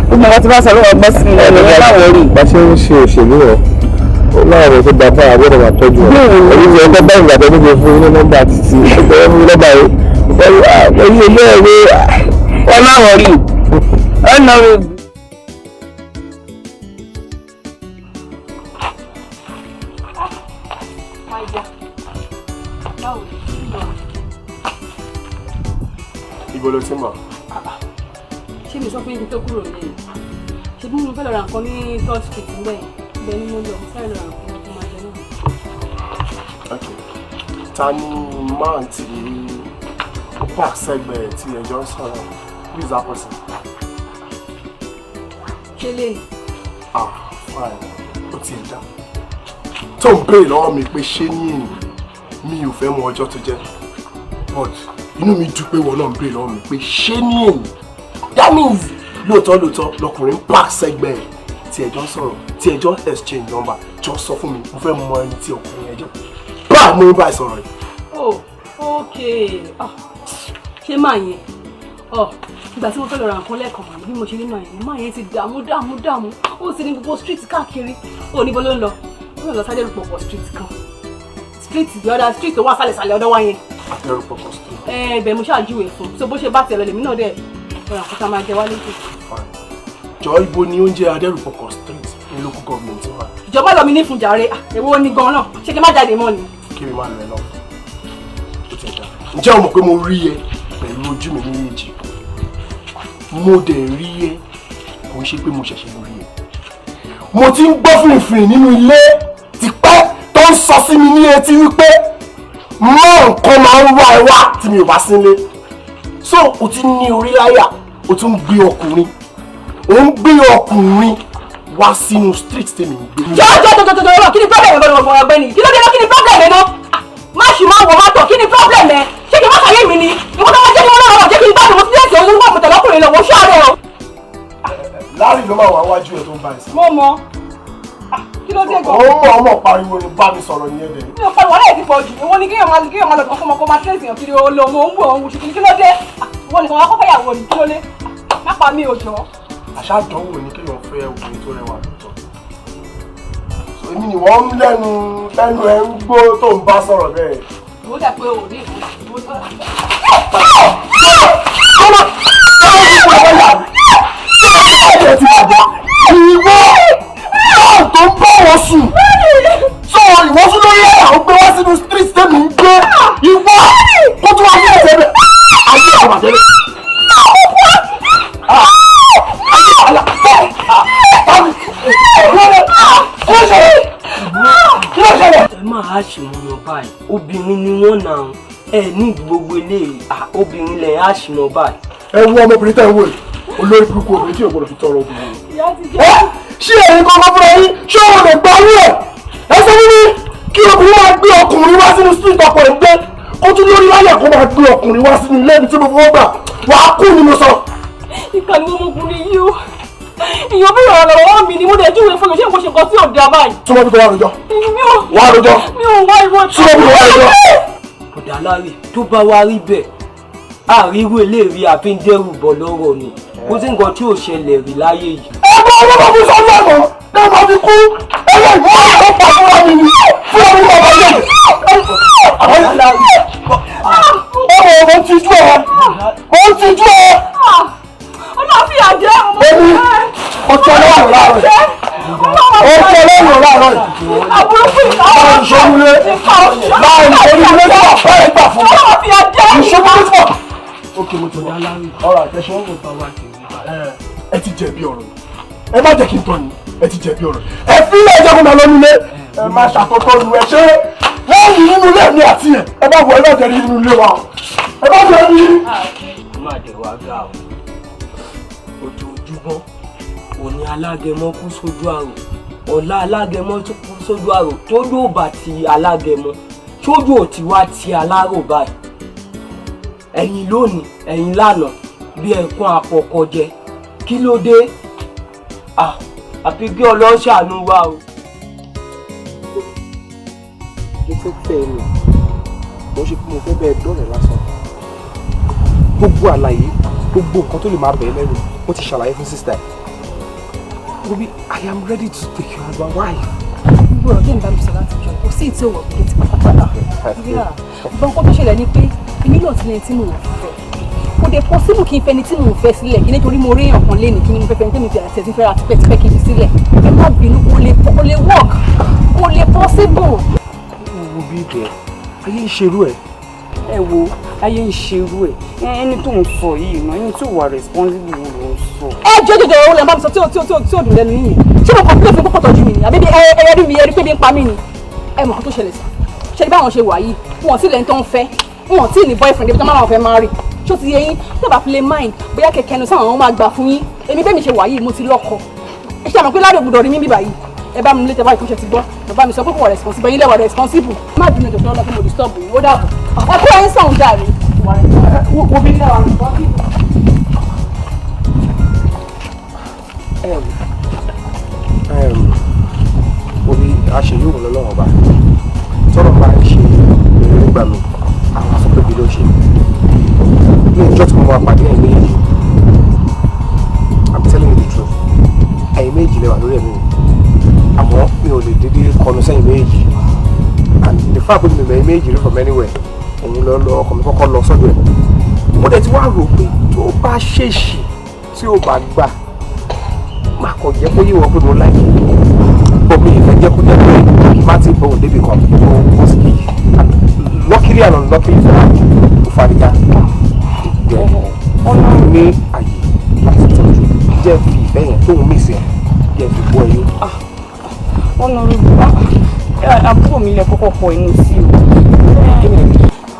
Gbogbo nǹkan tí bá sọ lọ́wọ́ gbọ́ sí mi lẹ́nu, ẹ má wọrí. Bá ṣe ń ṣe òṣèlú rẹ̀, ó láwọn ọ̀rọ̀ tó da fún àwọn àgbọ̀dọ̀ máa tọ́jú ẹ̀. Èyí ti ẹgbẹ́ báyìí ìgbà tó ní kò fún yín ní nọ́mbà títí ẹgbẹ́ fún yín nọ́mbà yìí. Èyí ilé ẹ̀rọ ẹ má wọrí, Honorable. Ibo ló ti ń bọ̀? Ṣé mi sọ fún yín kí n tó kúrò nílé? Ṣé bí mo fẹ́ lọ ra nǹkan ní Third Street ńbẹ̀ yẹn? Ibẹ̀ ni mo lọ, mo sáré lọ ra nǹkan tó máa jẹ náà. Okay. Ta ni man tí ó park sẹ́gbẹ̀ẹ́ tí ẹjọ́ ń sọ̀rọ̀? Who is that person? Ṣé lè ní? Ah, fine. Ó ti ẹ̀ dá. Tó ń béèrè lọ́wọ́ mi pé ṣé ní èyí mi ò fẹ́ mọ ọjọ́ tó jẹ́. But inú mi dùn pé ìwọ náà ń béèrè lọ́wọ́ mi pé ṣé ní èyí. That means lóòótọ́ lóòótọ́ lọkùnrin ń park sẹ́gbẹ̀ẹ́ tí ẹjọ́ ń sọ̀rọ̀, tí ẹjọ́ ń exchange number. Jọ sọ fún mi, mo fẹ́ mọ ẹni tí ọkùnrin yẹn jẹ́. Báà mo ń bá ẹ sọ̀rọ̀ yìí. Oh, okay. Ah, ṣé máa yẹn? Ọ, ìgbà tí mo fẹ́ lọ ra nǹkan lẹ́ẹ̀kan mà ní bí mo ṣe rí máa yẹn, máa yẹn ti dààmú dààmú dààmú. Ó sì ní gbogbo street káàkiri. Ó níbo ló ń lọ? Ó lọ sáré pọ̀pọ̀ street kan. Street, the other street tó wà sálẹ̀ sálẹ̀ ọ̀dọ̀ wa yẹn. Adẹ́rùpọ̀pọ̀ street. Ẹ ibẹ̀ mo ṣáà júwèé fún. So bó ṣe bá tiẹ̀ lọ lèmi náà dẹ̀ lọ ra nǹkan tá a máa jẹ wálé jù. Jọ, ibo ni oúnjẹ Adẹ́rùpọ̀pọ̀ street ní local government wà? Ìjọba lọ mi ní fún jàre. Ah, èwo ni gan-an náà? Ṣé kí n má jáde mọ́ ni? Kí mi máa lọ ẹ lọ. Ó ti ẹ̀ dá. Ǹjẹ́ o mọ̀ pé mo rí ẹ pẹ̀lú ojú mi méjèèjì? Mo dẹ̀ rí ẹ, kò ń ṣe pé mo ṣẹ̀ṣẹ̀ rí ẹ. Mo ti ń gbọ́ fìrìfìrì nínú ilé tipẹ́ tó ń sọ sí mi ní etí wípé mọ́ nǹkan máa ń wá ẹ wá tí mi ò bá sí nílé. So o ti ní orí láyà, o tún ń gbé ọkùnrin. O ń gbé ọkùnrin wá sínú street tèmi ń gbé. Jọ jọ jọ jọ jọ, kí ni problem ẹ gbọ́dọ̀ ọ̀gbẹ́ni? Kí ló dé náà? Kí ni problem ẹ náà? Ah, má ṣì máa wọ̀ má tọ̀, kí ni problem ẹ? Ṣé kí n má ṣàyè mi ni? Ìwọ tó máa jẹ́ ní wọn lọ́rọ̀ jẹ́ kí n gbádùn, mo ti dé ẹ̀sìn olúwa mo tẹ̀lé ọkùnrin lọ, mo ṣọ́ ààrẹ o. Láàrin ló máa wà wájú ẹ tó ń bá ẹ sọ. Mo mọ. Ah, kí ló dé gan? Ó mọ̀ ọmọ pariwo ni bá mi sọ̀rọ̀ nìyẹn dẹ̀. Mi ò pariwo, wàhálà ẹ̀ ti pọ̀ jù. Ìwọ ni kéèyàn máa lọ kọ́ ọmọ kó máa trace èèyàn kiri, o lọ mo ń wò ó ń wò ṣe kí ló dé? Ah, ìwọ nìkan wá kọ́ fẹ́yàwó ni, kí ló dé? Ah, má pa mí o jọ. Àṣà àdánwò ni kéèyàn fẹ́ obìnrin tó rẹwà lóòótọ́. So èmi ni wọ́n ń lẹ́nu lẹ́nu ẹ̀ ń gbó tó ń bá sọ̀rọ̀ bẹ́ẹ̀. Ìwọ dà pé o ò ní ìwọ. Ìwọ náà tó ń bá wọn sùn. So ìwọ tún lórí ẹ̀ àwọn gbé wá sínú street tẹ́mi ń gbé. Ìwọ kó tún wá sí ẹ̀sẹ̀ bẹ̀. Ayé àwọn àtẹ́lẹ̀. Ayé àlà. Tani. Ó ṣe. àṣìmọ̀ wọn báyìí? Obìnrin ni wọ́n náà, ẹ ní gbogbo eléyìí, obìnrin lẹ̀ àṣìmọ̀ báyìí. Ẹ wo ọmọbìnrin tẹ́ ẹ wò yìí, olórí burúkú obìnrin tí yóò gbọdọ̀ fi tọrọ obìnrin. Ṣé ẹ̀yin kankan fúnra yín, ṣé òun lè gba owó ẹ̀? Ẹ sọ fún mi kí obìnrin máa gbé ọkùnrin wá sínú street ọkọ ẹ̀ gbé, kó tún lórí láyà kó máa gbé ọkùnrin wá sínú ilé ibi tí mo fọwọ́ gbà, wàá kú ni mo sọ. Ìkànnì ọmọkùnrin yìí o, èèyàn bí ìrànlọ́wọ́ lọ́wọ́ mi ni mo dẹ̀ júwe fún mi, ṣé nǹkan ṣe nǹkan tí ò dáa báyìí. Súnmọ́ bí tó wà rojọ́. Wà rojọ́. Mi ò wá ìwọ. Súnmọ́ bí tó wà rojọ́. Bọ̀dá Láre, tó bá wá rí bẹ́ẹ̀, àríwú eléèrí àfi ń dẹ́rù bọ̀ lọ́rọ̀ ni, kó sí nǹkan tí ò ṣẹlẹ̀ rí láyé yìí. Ẹgbẹ́ ọlọ́mọ fi sọ lọ́nà ẹ máa fi kú ẹgbẹ́ ìwọ àwọn pa fúnra mi ni fúnra mi máa bá yẹ. Ọmọ ọmọ ti jú ẹ, mo ti jú ẹ. Ọlọ́run fi àjẹ́ ọmọ mi. Ọtí ọlọ́run láàárọ̀ yìí. Ọtí ọlọ́run láàárọ̀ yìí. Àbúrò fún ìka ọ̀rọ̀. Ìṣòwúlé. Láàrin ìṣòwúlé tí wàá fẹ́ gbà fún mi. Ọlọ́run fi àjẹ́. Ìṣòwúlé tí wàá. Ókè, mo ti wá. Ọ̀rọ̀ àtẹ̀ṣe ẹ ti jẹ̀bi ọ̀rọ̀ yìí. Ẹ má jẹ́ kí n tọ́ ni, ẹ ti jẹ̀bi ọ̀rọ̀. Ẹ fílẹ̀ ẹ jẹ́ kó máa lọ nílé. Ẹ má ṣàtọ́tọ́ lu ẹ ṣé. Lẹ́yìn nínú ilé mi àti ẹ̀, ẹ bá wọ ẹ má jẹ́ rí nínú ilé wa. Ẹ má jẹ́ rí. Ó má dẹ̀ wá ga o. Ojoojúmọ́ òní alágẹmọ kú sójú àrò, ọ̀la alágẹmọ tún kú sójú àrò, tójú ò bá ti alágẹmọ, sójú ò ti wá ti alárò báyìí. Ẹ̀yin lónìí, ẹ̀yin lánàá, bí ẹkún àpọ̀kọjẹ, kí ló dé? Àfi kí Ọlọ́run ṣàánú wa o. Mo fẹ́ fẹ́ ẹ nù, mo ṣe pé mo fẹ́ bẹ́ẹ̀ dọ́rẹ̀ lásán. Gbogbo àlàyé, gbogbo nǹkan tó lè máa bẹ̀ẹ́ lẹ́rù, mo ti ṣàlàyé fún sísítà ẹ̀. Ruby, I am ready to take you as my wife. Gbogbo ọ̀rọ̀ tí ń bá mi sọ láti jọ, kò sí ìtí òwò létí pátápátá. Gbọ́n kó tó ṣẹlẹ̀ ni pé èmi náà ti lẹ́ni tí mò ń fẹ́. Kò dé possible kí n fẹ́ ni tí mò ń fẹ́ sílẹ̀ kí nítorí mo rí èèyàn kan léni kí ni mo fẹ́ fẹ́ ní tèmi ti àti ẹ̀sìn fẹ́ra tipẹ́tipẹ́ kí n fi sílẹ̀. Ẹ má bínú, kò lè work, kò lè possible. Wo bí ibẹ̀, ayé ń ṣerú ẹ̀. Ẹ wo, ayé ń ṣerú ẹ̀, ẹni tó ń sọ yìí náà, ẹni tó wà responsible wo ló ń sọ. Ẹ jẹ́ jọjọ òun lè bá mi sọ tí ò dùn lẹ́nu yìí. Ṣé mo kàn fún kókò tọ́jú mi ni? Àbí ẹ rí mi, ẹ rí pé bí ń pa mí ni? Ẹ mọ̀ kó tó ṣẹlẹ̀ sí. Ṣé ní báwọn ṣe wà yìí? Wọn ò tí ì lẹ́ni tó ń fẹ́. Wọn ò tí ì ní boyfriend débi tó máa wọn fẹ́ máa rí. Ṣó ti yé yín? Tó bá fi lè mind, bóyá kẹ̀kẹ́ ẹnu sáwọn máa gbà fún yín. Èmi bẹ́ẹ̀ mi ṣe wà yìí, mo ti lọ́kọ. Ẹ ṣe àmọ̀ pé Láre gbọ́dọ̀ rí mi bíbà yìí. Ẹ bá mi létí báyìí kó ṣe ti gbọ́. Bàbá mi sọ pé kò wà responsible, yín lẹ́wà responsible. Má bínú ìjọba ọlọ́pàá mo disturb yín, ó dàbọ̀. Ẹ kó ẹ ń sàn dàrí. Wo bí omi àṣeyọ̀wò lọ́lọ́wọ́ ọba tọ́rọ̀ bá ń ṣe èrè nígbà mi, àwọn afọ́pẹ́bí ló ṣe ní ìjọ tí mo máa pàdé ẹ̀yin méjì. I'm telling you the truth, ẹ̀yin méjì lè wà lórí ẹ̀mí mi, àmọ́ mi ò lè dédé kọnu sẹ́yìn méjì, and the fact pé mi mẹ́yìn méjì rí from anywhere, òun lọ lọ ọkàn mi kọ́kọ́ lọ sọ́dọ̀ ẹ̀. Mo dẹ̀ ti wá rò pé tó bá ṣèṣì tí ó bá gbà, má kàn jẹ́ kó yé wọn pé mo láìpẹ́ bọ́ mi ìfẹ́ jẹ́ kó jẹ́ pé kí má ti bọ̀ débi kan tó kó sí kejì. Luckily and unluckily for her, ó fariga jẹ́ ọ̀nà ní àyè láti tọ́jú jẹ́ fi ìfẹ́ yẹn tóun mí sí ẹ̀ jẹ́ fi bọ́ ẹ yó. Ọ̀nà àbúrò mi lẹ kọ́kọ́ kọ inú sí o.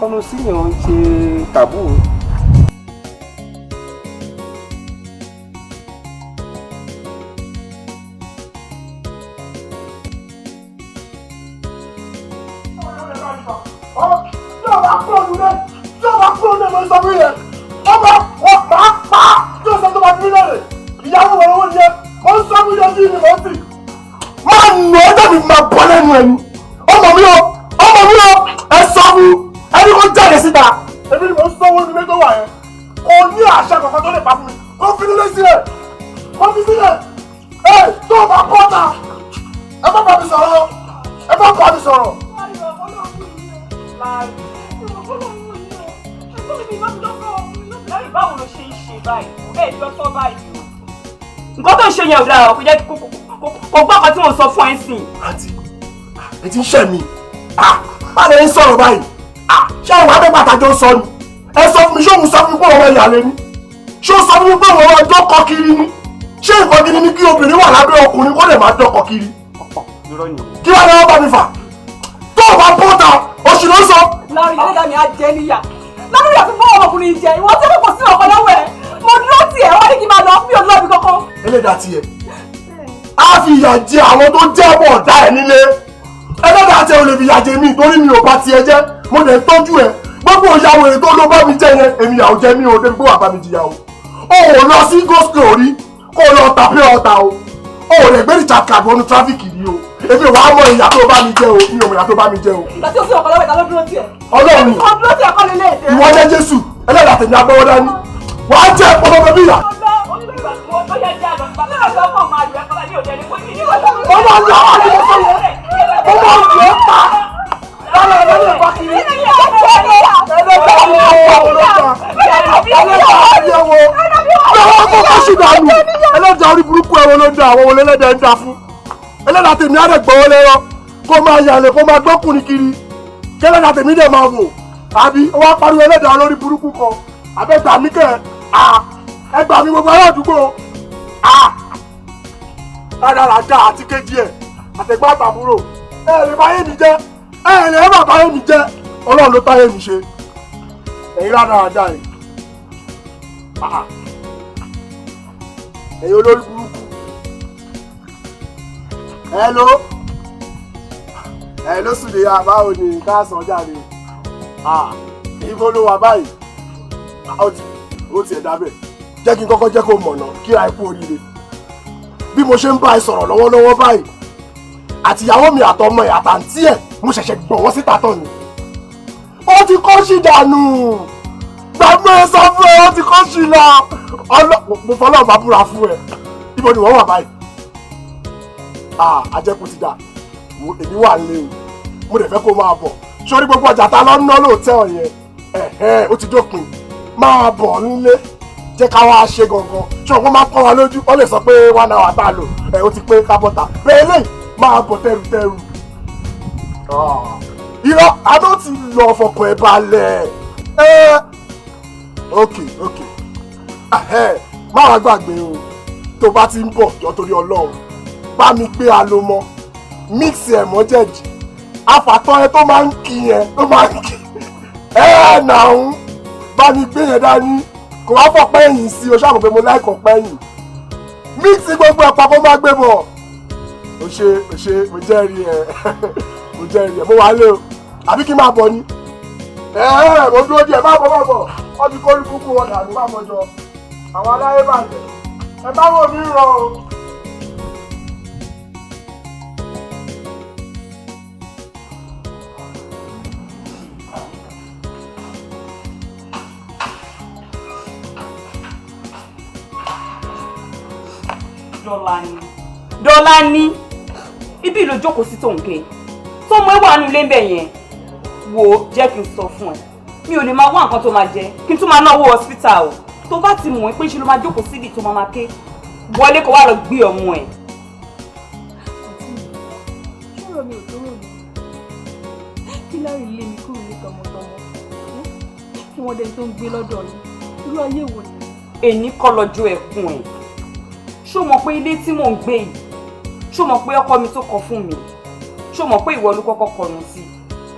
Ọ̀nà sí yẹn ń ṣe tàbú. Ọmọ mi o, ẹ sọ fún ẹni kó jáde síta. Èmi ni mò ń sanwó nílé tó wà yẹn. Kò ní àṣà kankan tó lè pa fún mi. Kó fi nílé sílẹ̀. Kó fi sílẹ̀. Ẹ tó o bá bọ́ta. Ẹ má bá mi sọ̀rọ̀. Ẹ má bá mi sọ̀rọ̀. Báwo ló ṣe ń ṣe báyìí? Ẹ jọ sọ báyìí o. Nǹkan tó ń ṣe yẹn ò dára, kò jẹ́ kò gbọ́ ọ̀kan tí mo sọ fún ẹ sìn. Àǹtí, ẹ ti ń ṣẹ̀ mí. Báwo ni ń sọ̀rọ̀ báyìí? Ṣé àwọn abẹ́pàtà jọ ń sọ ni? Ẹ sọ fún mi, ṣé òun sọ fún mi pé òun ẹ̀yà lé ní? Ṣé ó sọ fún mi pé òun ọjọ́ kọ kiri ni? Ṣé nǹkan gidi ni kí obìnrin wà lábẹ́ ọkùnrin kó lè máa dọ́kọ kiri? Kí wàá lọ́wọ́ bá mi fà? Tó o bá bọ́ta, oṣù ló ń sọ. Láàrin ẹlẹ́dàá mi á jẹ níyà. Láàrin àti fún ọmọkùnrin jẹ, ìwọ tí kò sí ọkọ lọ́wọ́ ẹ̀. Mo dúró tiẹ̀, wọ́n ní kí n máa lọ, mi ò lọ́ọ̀bì kankan. Ẹlẹ́dàá tiẹ̀ á fi ìyà jẹ àwọn tó jẹ́ ọmọ ọ̀dá ẹ̀ nílé. Ẹlẹ́dàá tiẹ̀ ò lè fi ìyà jẹ mí torí mi ò bá tiẹ̀ jẹ́, mo lè tọ́jú ẹ̀. Gbogbo ìyà wèrè tó ló bá mi jẹ yẹn, èmi ìyà ò jẹ mí o, débi pé wà bá mi jìyà o. O ò lọ sí goslow rí, kó o lọ tàbí ọ̀tà o. O ò lè gbé recharge card wọnú tráfíkì rí o. Èmi ò wá mọ ìyà tó bá mi jẹ o, mi ò mọ ìyà tó bá mi jẹ o. Ìgbà tí o sí ọkọ lọ́wọ́ ìta ló dúró tiẹ̀. Ọlọ́run Ó dúró tiẹ̀ kọ́ lélẹ̀ èdè. ìwọ jẹ́ Jésù, ẹlẹ́dàá tèmi agbọ́wọ́ dání. Wàá jẹ́ ọ̀pọ̀lọpọ̀ bí ìyà. Mo máa ń lọ àwọn àdìgbò sọ̀rọ̀. Mo máa ń lọ pa. Lọ́lọ́ ẹlẹ́dàá bá kiri. Ẹlẹ́dàá mi ò pa òun lọ́ta. Ẹlẹ́dàá mi ò wo. Lọ́wọ́ kó kó sì dànù. Ẹlẹ́dàá orí burúkú ẹ̀rọ ló da àwọn wọlé ẹlẹ́dàá ń da fún. Ẹlẹ́dàá tèmi á dẹ̀ gbọ́wọ́ lẹ́rọ. Kó máa yàlẹ̀ kó máa gbọ́kùnrin kiri. Kẹ́lẹ́dàá tèmi dẹ̀ máa wò. Àbí ó wá pariwo ẹlẹ́dàá lórí burúkú kan. Àbẹ́gbà mí kẹ́ ẹgbà mi gbogbo ará àdúgbò. Rádaràda àti kejì ẹ̀ àtẹ̀gbọ́n àtàbúrò ẹ lè báyé mi jẹ́, ẹ lè má báyé mi jẹ́. Ọlọ́run ló táyé mi ṣe. Ẹ̀yin rádaràda yìí, ẹ̀yin olórí burúkú. Hello, hello Sùlẹ̀yà, báwo ni? Káàsán jáde. Ibo ló wà báyìí? Ó tiẹ̀ dábẹ̀. Jẹ́ kí n kọ́kọ́ jẹ́ kó mọ̀nà kíra ẹ kú oríire. Bí mo ṣe ń bá ẹ sọ̀rọ̀ lọ́wọ́lọ́wọ́ báyìí, àtìyàwó mi àtọmọ ẹ̀ àtàntí ẹ̀, mo ṣẹ̀ṣẹ̀ gbọ̀n wọ́n síta tán ni. Ó ti kọ́ sí dànù. Gbàgbé sọ fún ẹ, ó ti kọ́ sí lọ. Mo fọlọ́ bá búra fún ẹ. Ibo ni wọ́n wà báyìí? Àjẹkù ti dà. Èmi wà nílé o. Mo dẹ̀ fẹ́ kó máa bọ̀. Sórí gbogbo ọjà ta lọ ná lóòtẹ́ọ̀ yẹn. Ẹ̀hẹ́, ó ti dópin. Máa bọ̀ nílé. Jẹ́ ká wá ṣe gangan. Ṣé wọ́n máa pọ́n wa lójú? Wọ́n lè sọ pé 1 hour tá a lò. Ẹ̀ ó ti pé kábọ́tà. Bẹ́ẹ̀ lè máa bọ̀ tẹrutẹru. Irọ́, àná ti lọ fọkàn ẹ balẹ̀. Ok ok. Má wàá gbàgbé o. Tó bá ti ń bọ̀ jọ torí Ọlọ́run. Bá mi gbé alomọ. Mix ẹ̀ mọ́ jẹ̀jì. Afàtọ́ ẹ tó máa ń kí yẹn tó máa ń kí. Ẹ nàún. Bá mi gbé yẹn dání. Kò wá fọpẹ́ ẹ̀yìn sí o, ṣáà mọ̀ pé mo láìkọ̀ pẹ́ ẹ̀yìn. Mix gbogbo ẹ̀ papọ̀ máa gbé bọ̀. O ṣe o ṣe, mo jẹ́rìí ẹ̀, mo jẹ́rìí ẹ̀, mo wà lé o. Àbí kí n máa bọ̀ ni? Mo dúró díẹ̀, má bọ̀ má bọ̀. Wọ́n ti kórìí kúkú wọn dànù, má bọ̀ jọ. Àwọn aláyé bàjẹ́. Ẹ bá wò mí rọ o. Dọ́là ní ibi ìlú jókòó sí tòǹkè tó mọ ẹwà nínú ilé ń bẹ̀ yẹn. Wò ó, jẹ́ kí n sọ fún ẹ, mi ò lè máa wá nǹkan tó máa jẹ kí n tún máa náwó hospital o. Tó bá ti mọ̀ ẹ́ pé ṣe ló máa jókòó síbi tó máa máa ké, wọlé kó wá lọ gbé ọmọ ẹ̀. Ṣọ́rọ̀ mi ò tó rò ní kí Lárí lé mi kúrò ní tọmọtọmọ, kí wọ́n dẹni tó ń gbé lọ́dọ̀ yìí, irú ayé wo ni. Èní kọ́ lọ́jọ́ ẹkún ẹ̀. Ṣó mọ̀ pé ilé tí mò ń gbé yìí, ṣó mọ̀ pé ọkọ mi tó kọ fún mi, ṣó mọ̀ pé ìwọ ló kọ́kọ́ kọnu sí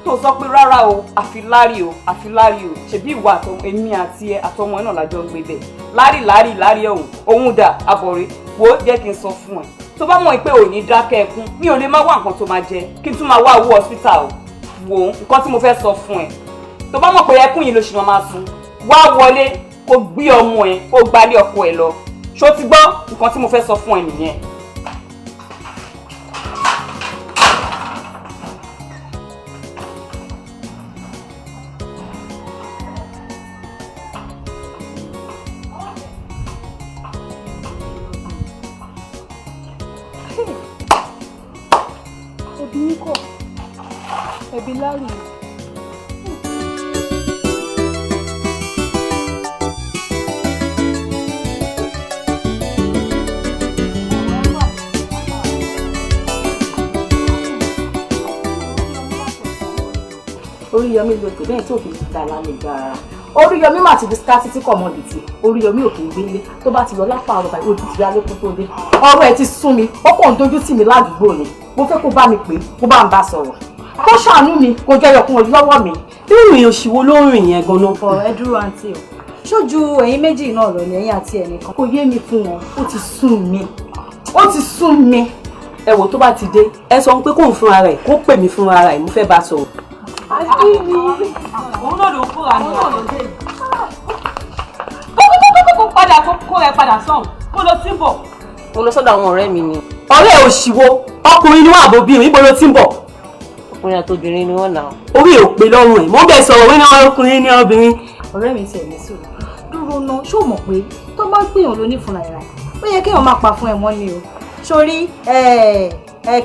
tó sọ pé rárá o, àfi Lárí o, àfi Lárí o. Ṣebí ìwọ àtọ èmi àti ẹ àtọmọ ẹ náà lájọ ń gbé bẹ́ẹ̀. Lárí lárí lárí ọ̀hún òun dà àbọ̀rẹ́. Wo, jẹ́ kí n sọ fún ẹ, tó bá mọ̀ pé ò ní dákẹ́ ẹkún, mi ò lè má wá nǹkan tó máa jẹ kí n tún máa wá owó hospital o. Wo nǹkan tí mo fẹ́ sọ fún ẹ, tó bá mọ̀ pé ẹkún yìí ló ṣì máa sun, wá wọlé kó gbé ọmọ ẹ kó gbalé ọkọ ẹ lọ. Ṣó ti gbọ́? Nǹkan tí mo fẹ́ sọ fún ẹ nìyẹn. Ẹbí yín kọ́, ẹbí Lárí. Oríyọmí ló tè bẹ́ẹ̀ tí òfin dà lálẹ́ gara. Oríyọmí mà ti di scarcity commodity. Oríyọmí ò kì í gbélé, tó bá ti lọ lápá ọ̀rọ̀ báyìí ojú ti rí alẹ́kùn tó dé. Ọ̀rọ̀ ẹ̀ ti sún mi, ó kàn ń dojú tì mí ládùúgbò ni. Mo fẹ́ kó bá mi pè é, kó bá ń bá sọ̀rọ̀. Kó ṣàánú mi, kò jẹ́ ọkùnrin lọ́wọ́ mi. Irú ìrìn òṣì wo ló ń rìn yẹn gan-an? Ẹ dúró àǹtí o, ṣojú ẹ̀yin méjì náà lọ ní ẹ̀yin àti ẹnìkan. Kò yé mi fún wọn, ó ti sún mi, ó ti sún mi. Ẹ wò, tó bá ti dé, ẹ sọ pé kóun fúnra rẹ̀ kó pè mí fúnra rẹ̀, mo fẹ́ bá a sọ̀rọ̀. Àǹtí mi, òun náà ló kóra ní ọ̀rọ̀. Kókókókókó padà, kó rẹ padà sọ̀hún, kó lọ sí bọ̀. Mo lọ sọ́dọ̀ àwọn ọ̀rẹ́ mi ni. Ọ̀rẹ́ òṣìwò, ọkùnrin ni wọ́n àbòbí, níbo ló ti ń bọ̀? Ọkùnrin àti obìnrin ni wọ́n nà. Orí ò pé lọ́rùn ẹ̀, mo ń bẹ̀ sọ̀rọ̀ wí ní ọkùnrin ní obìnrin. Ọ̀rẹ́ mi tiẹ̀ ní sùúrù, dúró ná. Ṣó mọ̀ pé tó bá gbìyànjú ló ní fúnra ẹ̀, ó yẹ kéèyàn máa pa fún ẹ̀ mọ́ ni o. Sórí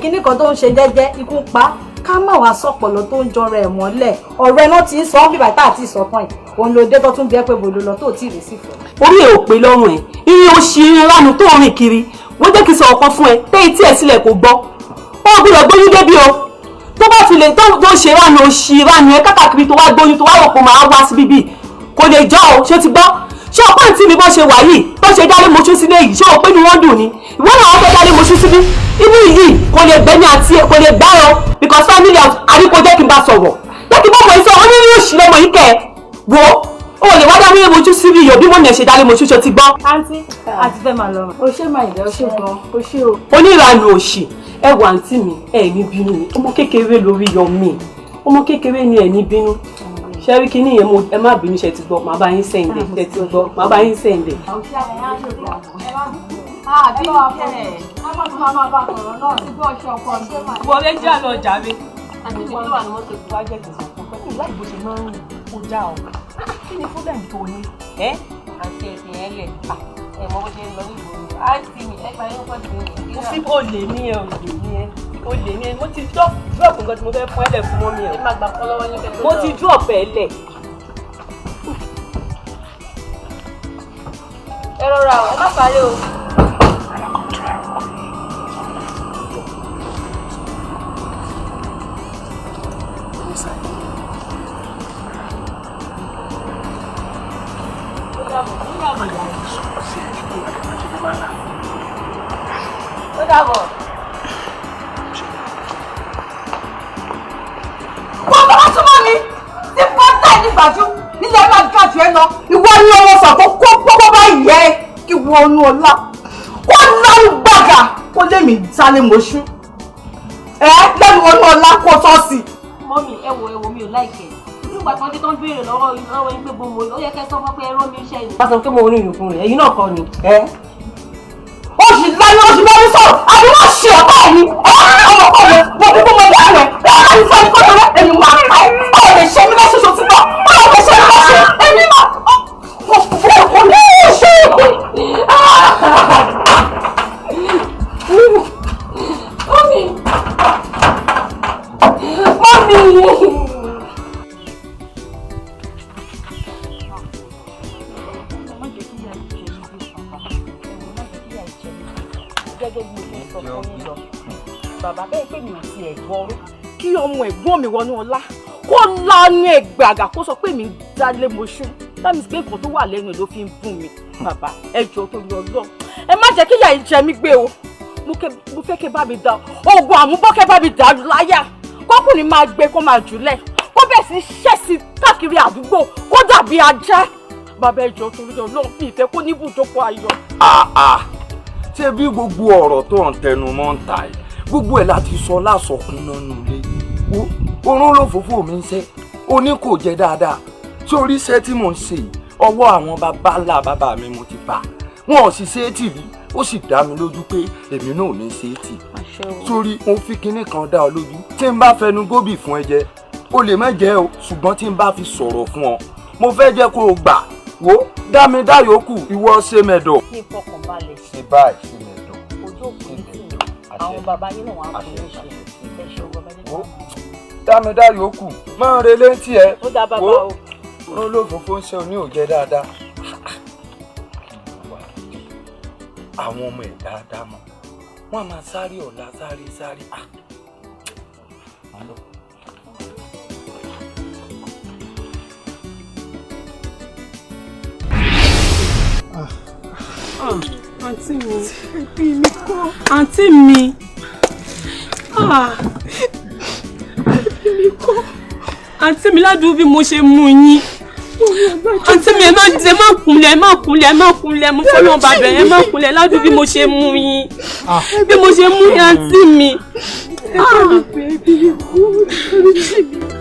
kinní kan tó ń ṣe jẹ́jẹ́ ikú pa, ká má wàá sọ̀pọ̀lọ́ tó ń jọra ẹ̀ mọ́lẹ̀. Ọ̀rọ̀ ẹ̀ náà ti ń sọ ọ́n bíbá tá àti ìsọ̀tàn ẹ̀ òun ló dé tó tún bí ẹ pé bòló lọ tó tí ì rí sí fún. Orí ẹ̀ ò pé lọ́rùn ẹ̀, irin oṣì irin ránu tó ń rìn kiri. Wọ́n jẹ́ kí n sọ̀rọ̀ kan fún ẹ, tẹ́ etí ẹ̀ sílẹ̀ kó gbọ́. Ó gbọ́dọ̀ gbóyún débi o, tó bá fi lè tó ṣe ránu oṣì ránu ẹ kákàkiri tó wá gbóyún tó wá rò pé máa wá sí bíbí, kò lè jọ o. Ṣé ti gbọ́? Ṣé ọ̀pá àǹtí mi bọ́ ṣe wà yìí tó ṣe dálé moṣú sílé yìí, ṣé o pé ni wọ́n dùn ni? Ìwọ náà wọ́n fẹ́ dálé moṣú síbí inú yìí, kò lè gbẹ́ ní àti kò lè gbá o, because family house àríkò. Jẹ́ kí n bá sọ̀rọ̀, jẹ́ kí n bá mọ̀ sọ onírú òṣì lọmọ yìí kẹ́ ẹ wo, o lè wá dálé moṣú síbí yìí òbí mọ̀ ní ẹ̀ ṣe dálé moṣú. Ṣe ti gbọ́? Àǹtí, àti fẹ́ máa lọ. O ṣé máa ìdẹ́, o ṣé gan, o ṣé o. Oníranù òṣì. Ẹ wà àǹtí mi, ẹ ní bínú ni, ọmọ kékeré lórí yọ mí, ọmọ kékeré ni, ẹ ní bínú. Ṣẹ́rí kínní yẹn, mo ẹ má bínú. Ṣe ti gbọ́? Màá bá yín sẹ́ǹdẹ̀. Ṣe ti gbọ́? Màá bá yín sẹ́ǹdẹ̀. Wọlé jẹ́ àlọ́ jàre. Àǹtí mi tó wà ní mọ́tò. Wá jẹ́ kí n sọ fún ọ pé láì bó ṣe máa ń rìn kó já ọ. Kí ni fúlẹ̀mù tó ní? Àǹtí, ẹ̀sìn yẹn lẹ̀, ẹ mọ bó ṣe ń lọ nígboro. Àǹtí mi, ẹ parí nǹkan tí mi. Mo fi olè ní ẹ, olè ní ẹ, olè ní ẹ. Mo ti drop nǹkan tí mo fẹ́ fún ẹ lẹ̀ fún mọ́mí ẹ. Ẹ má gbà kọ́ lọ́wọ́ yín kẹ́ tó Mo ti drop ẹ lẹ̀. Ẹ rọra o, ẹ má sáré o. Ó dàbọ̀. Wọ́n bá wá súnmọ́ mi tí pátá ẹ̀ nígbàjú nílẹ̀ máa ga jù ẹ lọ. Ìwọ ni ọmọ sàn tó kó pọ́pọ́ báyìí ẹ kí wọnú ọlá kó lárú gbàgà kó lé mi dálé mọ́ṣú ẹ lẹ́nu wọnú ọlá kó tọ́ sí. Mọ́mì, ẹ wo, ẹ wo, mi ò láìkẹ́ nígbà tí wọ́n dé tó ń béèrè lọ́wọ́ lọ́wọ́ yín pé bo mo, ó yẹ kẹ́ sọ fún pé ẹ rán mi iṣẹ́ yìí. Bá sọ pé mo rí ìrìn fún rẹ̀, ẹ̀yin náà kọ́ ni. Ó sì láyé, ó sì bá mi sọ̀rọ̀ àbí wọ́n ṣe ọ̀tá ẹ̀ ni ọmọ kọ́ mi mo bí mo yà rẹ̀ wọ́n á ní fún ẹni kọ́tọ̀ rẹ̀, èmi máa pa ẹ́. Ọ̀ lè ṣe mí lọ́sọ̀ṣọ̀ tí bọ̀, ọ̀ lè ṣe mí lọ́sọ̀, èmi máa kò ní í ṣe. Mọ́mì! Mọ́mì! Gẹ́gẹ́ bí mo ṣe ń sọ fún yín lọ, bàbá, bẹ́ẹ̀ pé mi ò tiẹ̀ gbọ́ rí kí ọmọ ẹ̀gbọ́n mi wọnú ọlá kó lanu ẹ̀ gbàgà kó sọ pé mi ń dálé moṣú. That means pé nǹkan tó wà lẹ́nu ẹ̀ ló fi ń bùn mi. Bàbá, ẹ jọ̀ọ́, tó lọ lọ, ẹ má jẹ́ kí ìyà yìí jẹ mí gbé o. Mo fẹ́ kẹ́ bá mi da oògùn àmúbọ́kẹ́, bá mi dàrú láyà, kọ́kùnrin máa gbé kó máa jùlẹ̀, kó bẹ̀ sí ṣẹ̀sì káàkiri àdúgbò, kó dàbí ajá. Bàbá, ẹ jọ̀ọ́, torí Ọlọ́run, mi ìfẹ́ kó ní ibùdókọ̀ ayọ̀. Àà, ṣé bí gbogbo ọ̀rọ̀ tó ń tẹnu mọ́ ń ta ẹ̀, gbogbo ẹ̀ láti sọ lásọkún nánú ilé wo, oorun ló fòfò mi ń ṣe ó ní kò jẹ dáadáa. Sórí iṣẹ́ tí mò ń ṣe yìí, ọwọ́ àwọn bàbá ńlá bàbá mi mo ti bá wọn ò sì ṣe é tì rí, ó sì dá mi lójú pé èmi náà ò ní ṣe é tì. Sórí mo fi kinní kan dá ọ lójú, tí n bá fẹnu góbì fún ẹ jẹ, o lè má jẹ o, ṣùgbọ́n tí n bá fi sọ̀rọ̀ fún ọ, mo fẹ́ jẹ́ kó o gbà wo dá mi dá yòókù, ìwọ ṣe mẹ̀dọ̀. Kí n fọkàn balẹ̀. Ṣe báyìí, ṣe mẹ̀dọ̀. Ojú òkú ní tì mí, àwọn bàbá yín náà wà á fún mi ṣe ẹ ṣe o, bàbá yín. Wo dá mi dá yòókù, máa ń relé ń tiẹ̀. Ó dá bàbá o. Wo olófòfó ń ṣe oní òjẹ dáadáa, àwọn ọmọ ẹ̀ dáadáa mọ́ wọ́n á máa sáré ọ̀la, sáré sáré. Ah. Àǹtí mi. Ẹbí mi kọ́. Àǹtí mi. Ah. Èmi kọ́. Àǹtí mi, ládùúgbò bí mo ṣe mú yín. Àǹtí mi, ẹ má ẹ má kúnlẹ̀, ẹ má kúnlẹ̀, ẹ má kúnlẹ̀. Mo fọlọ́n bàbẹ̀, ẹ má kúnlẹ̀. Ládùúgbò bí mo ṣe mú yín, bí mo ṣe mú yín, àǹtí mi. Ẹ bá mi pè é, bí mi kú, dáríjì mi.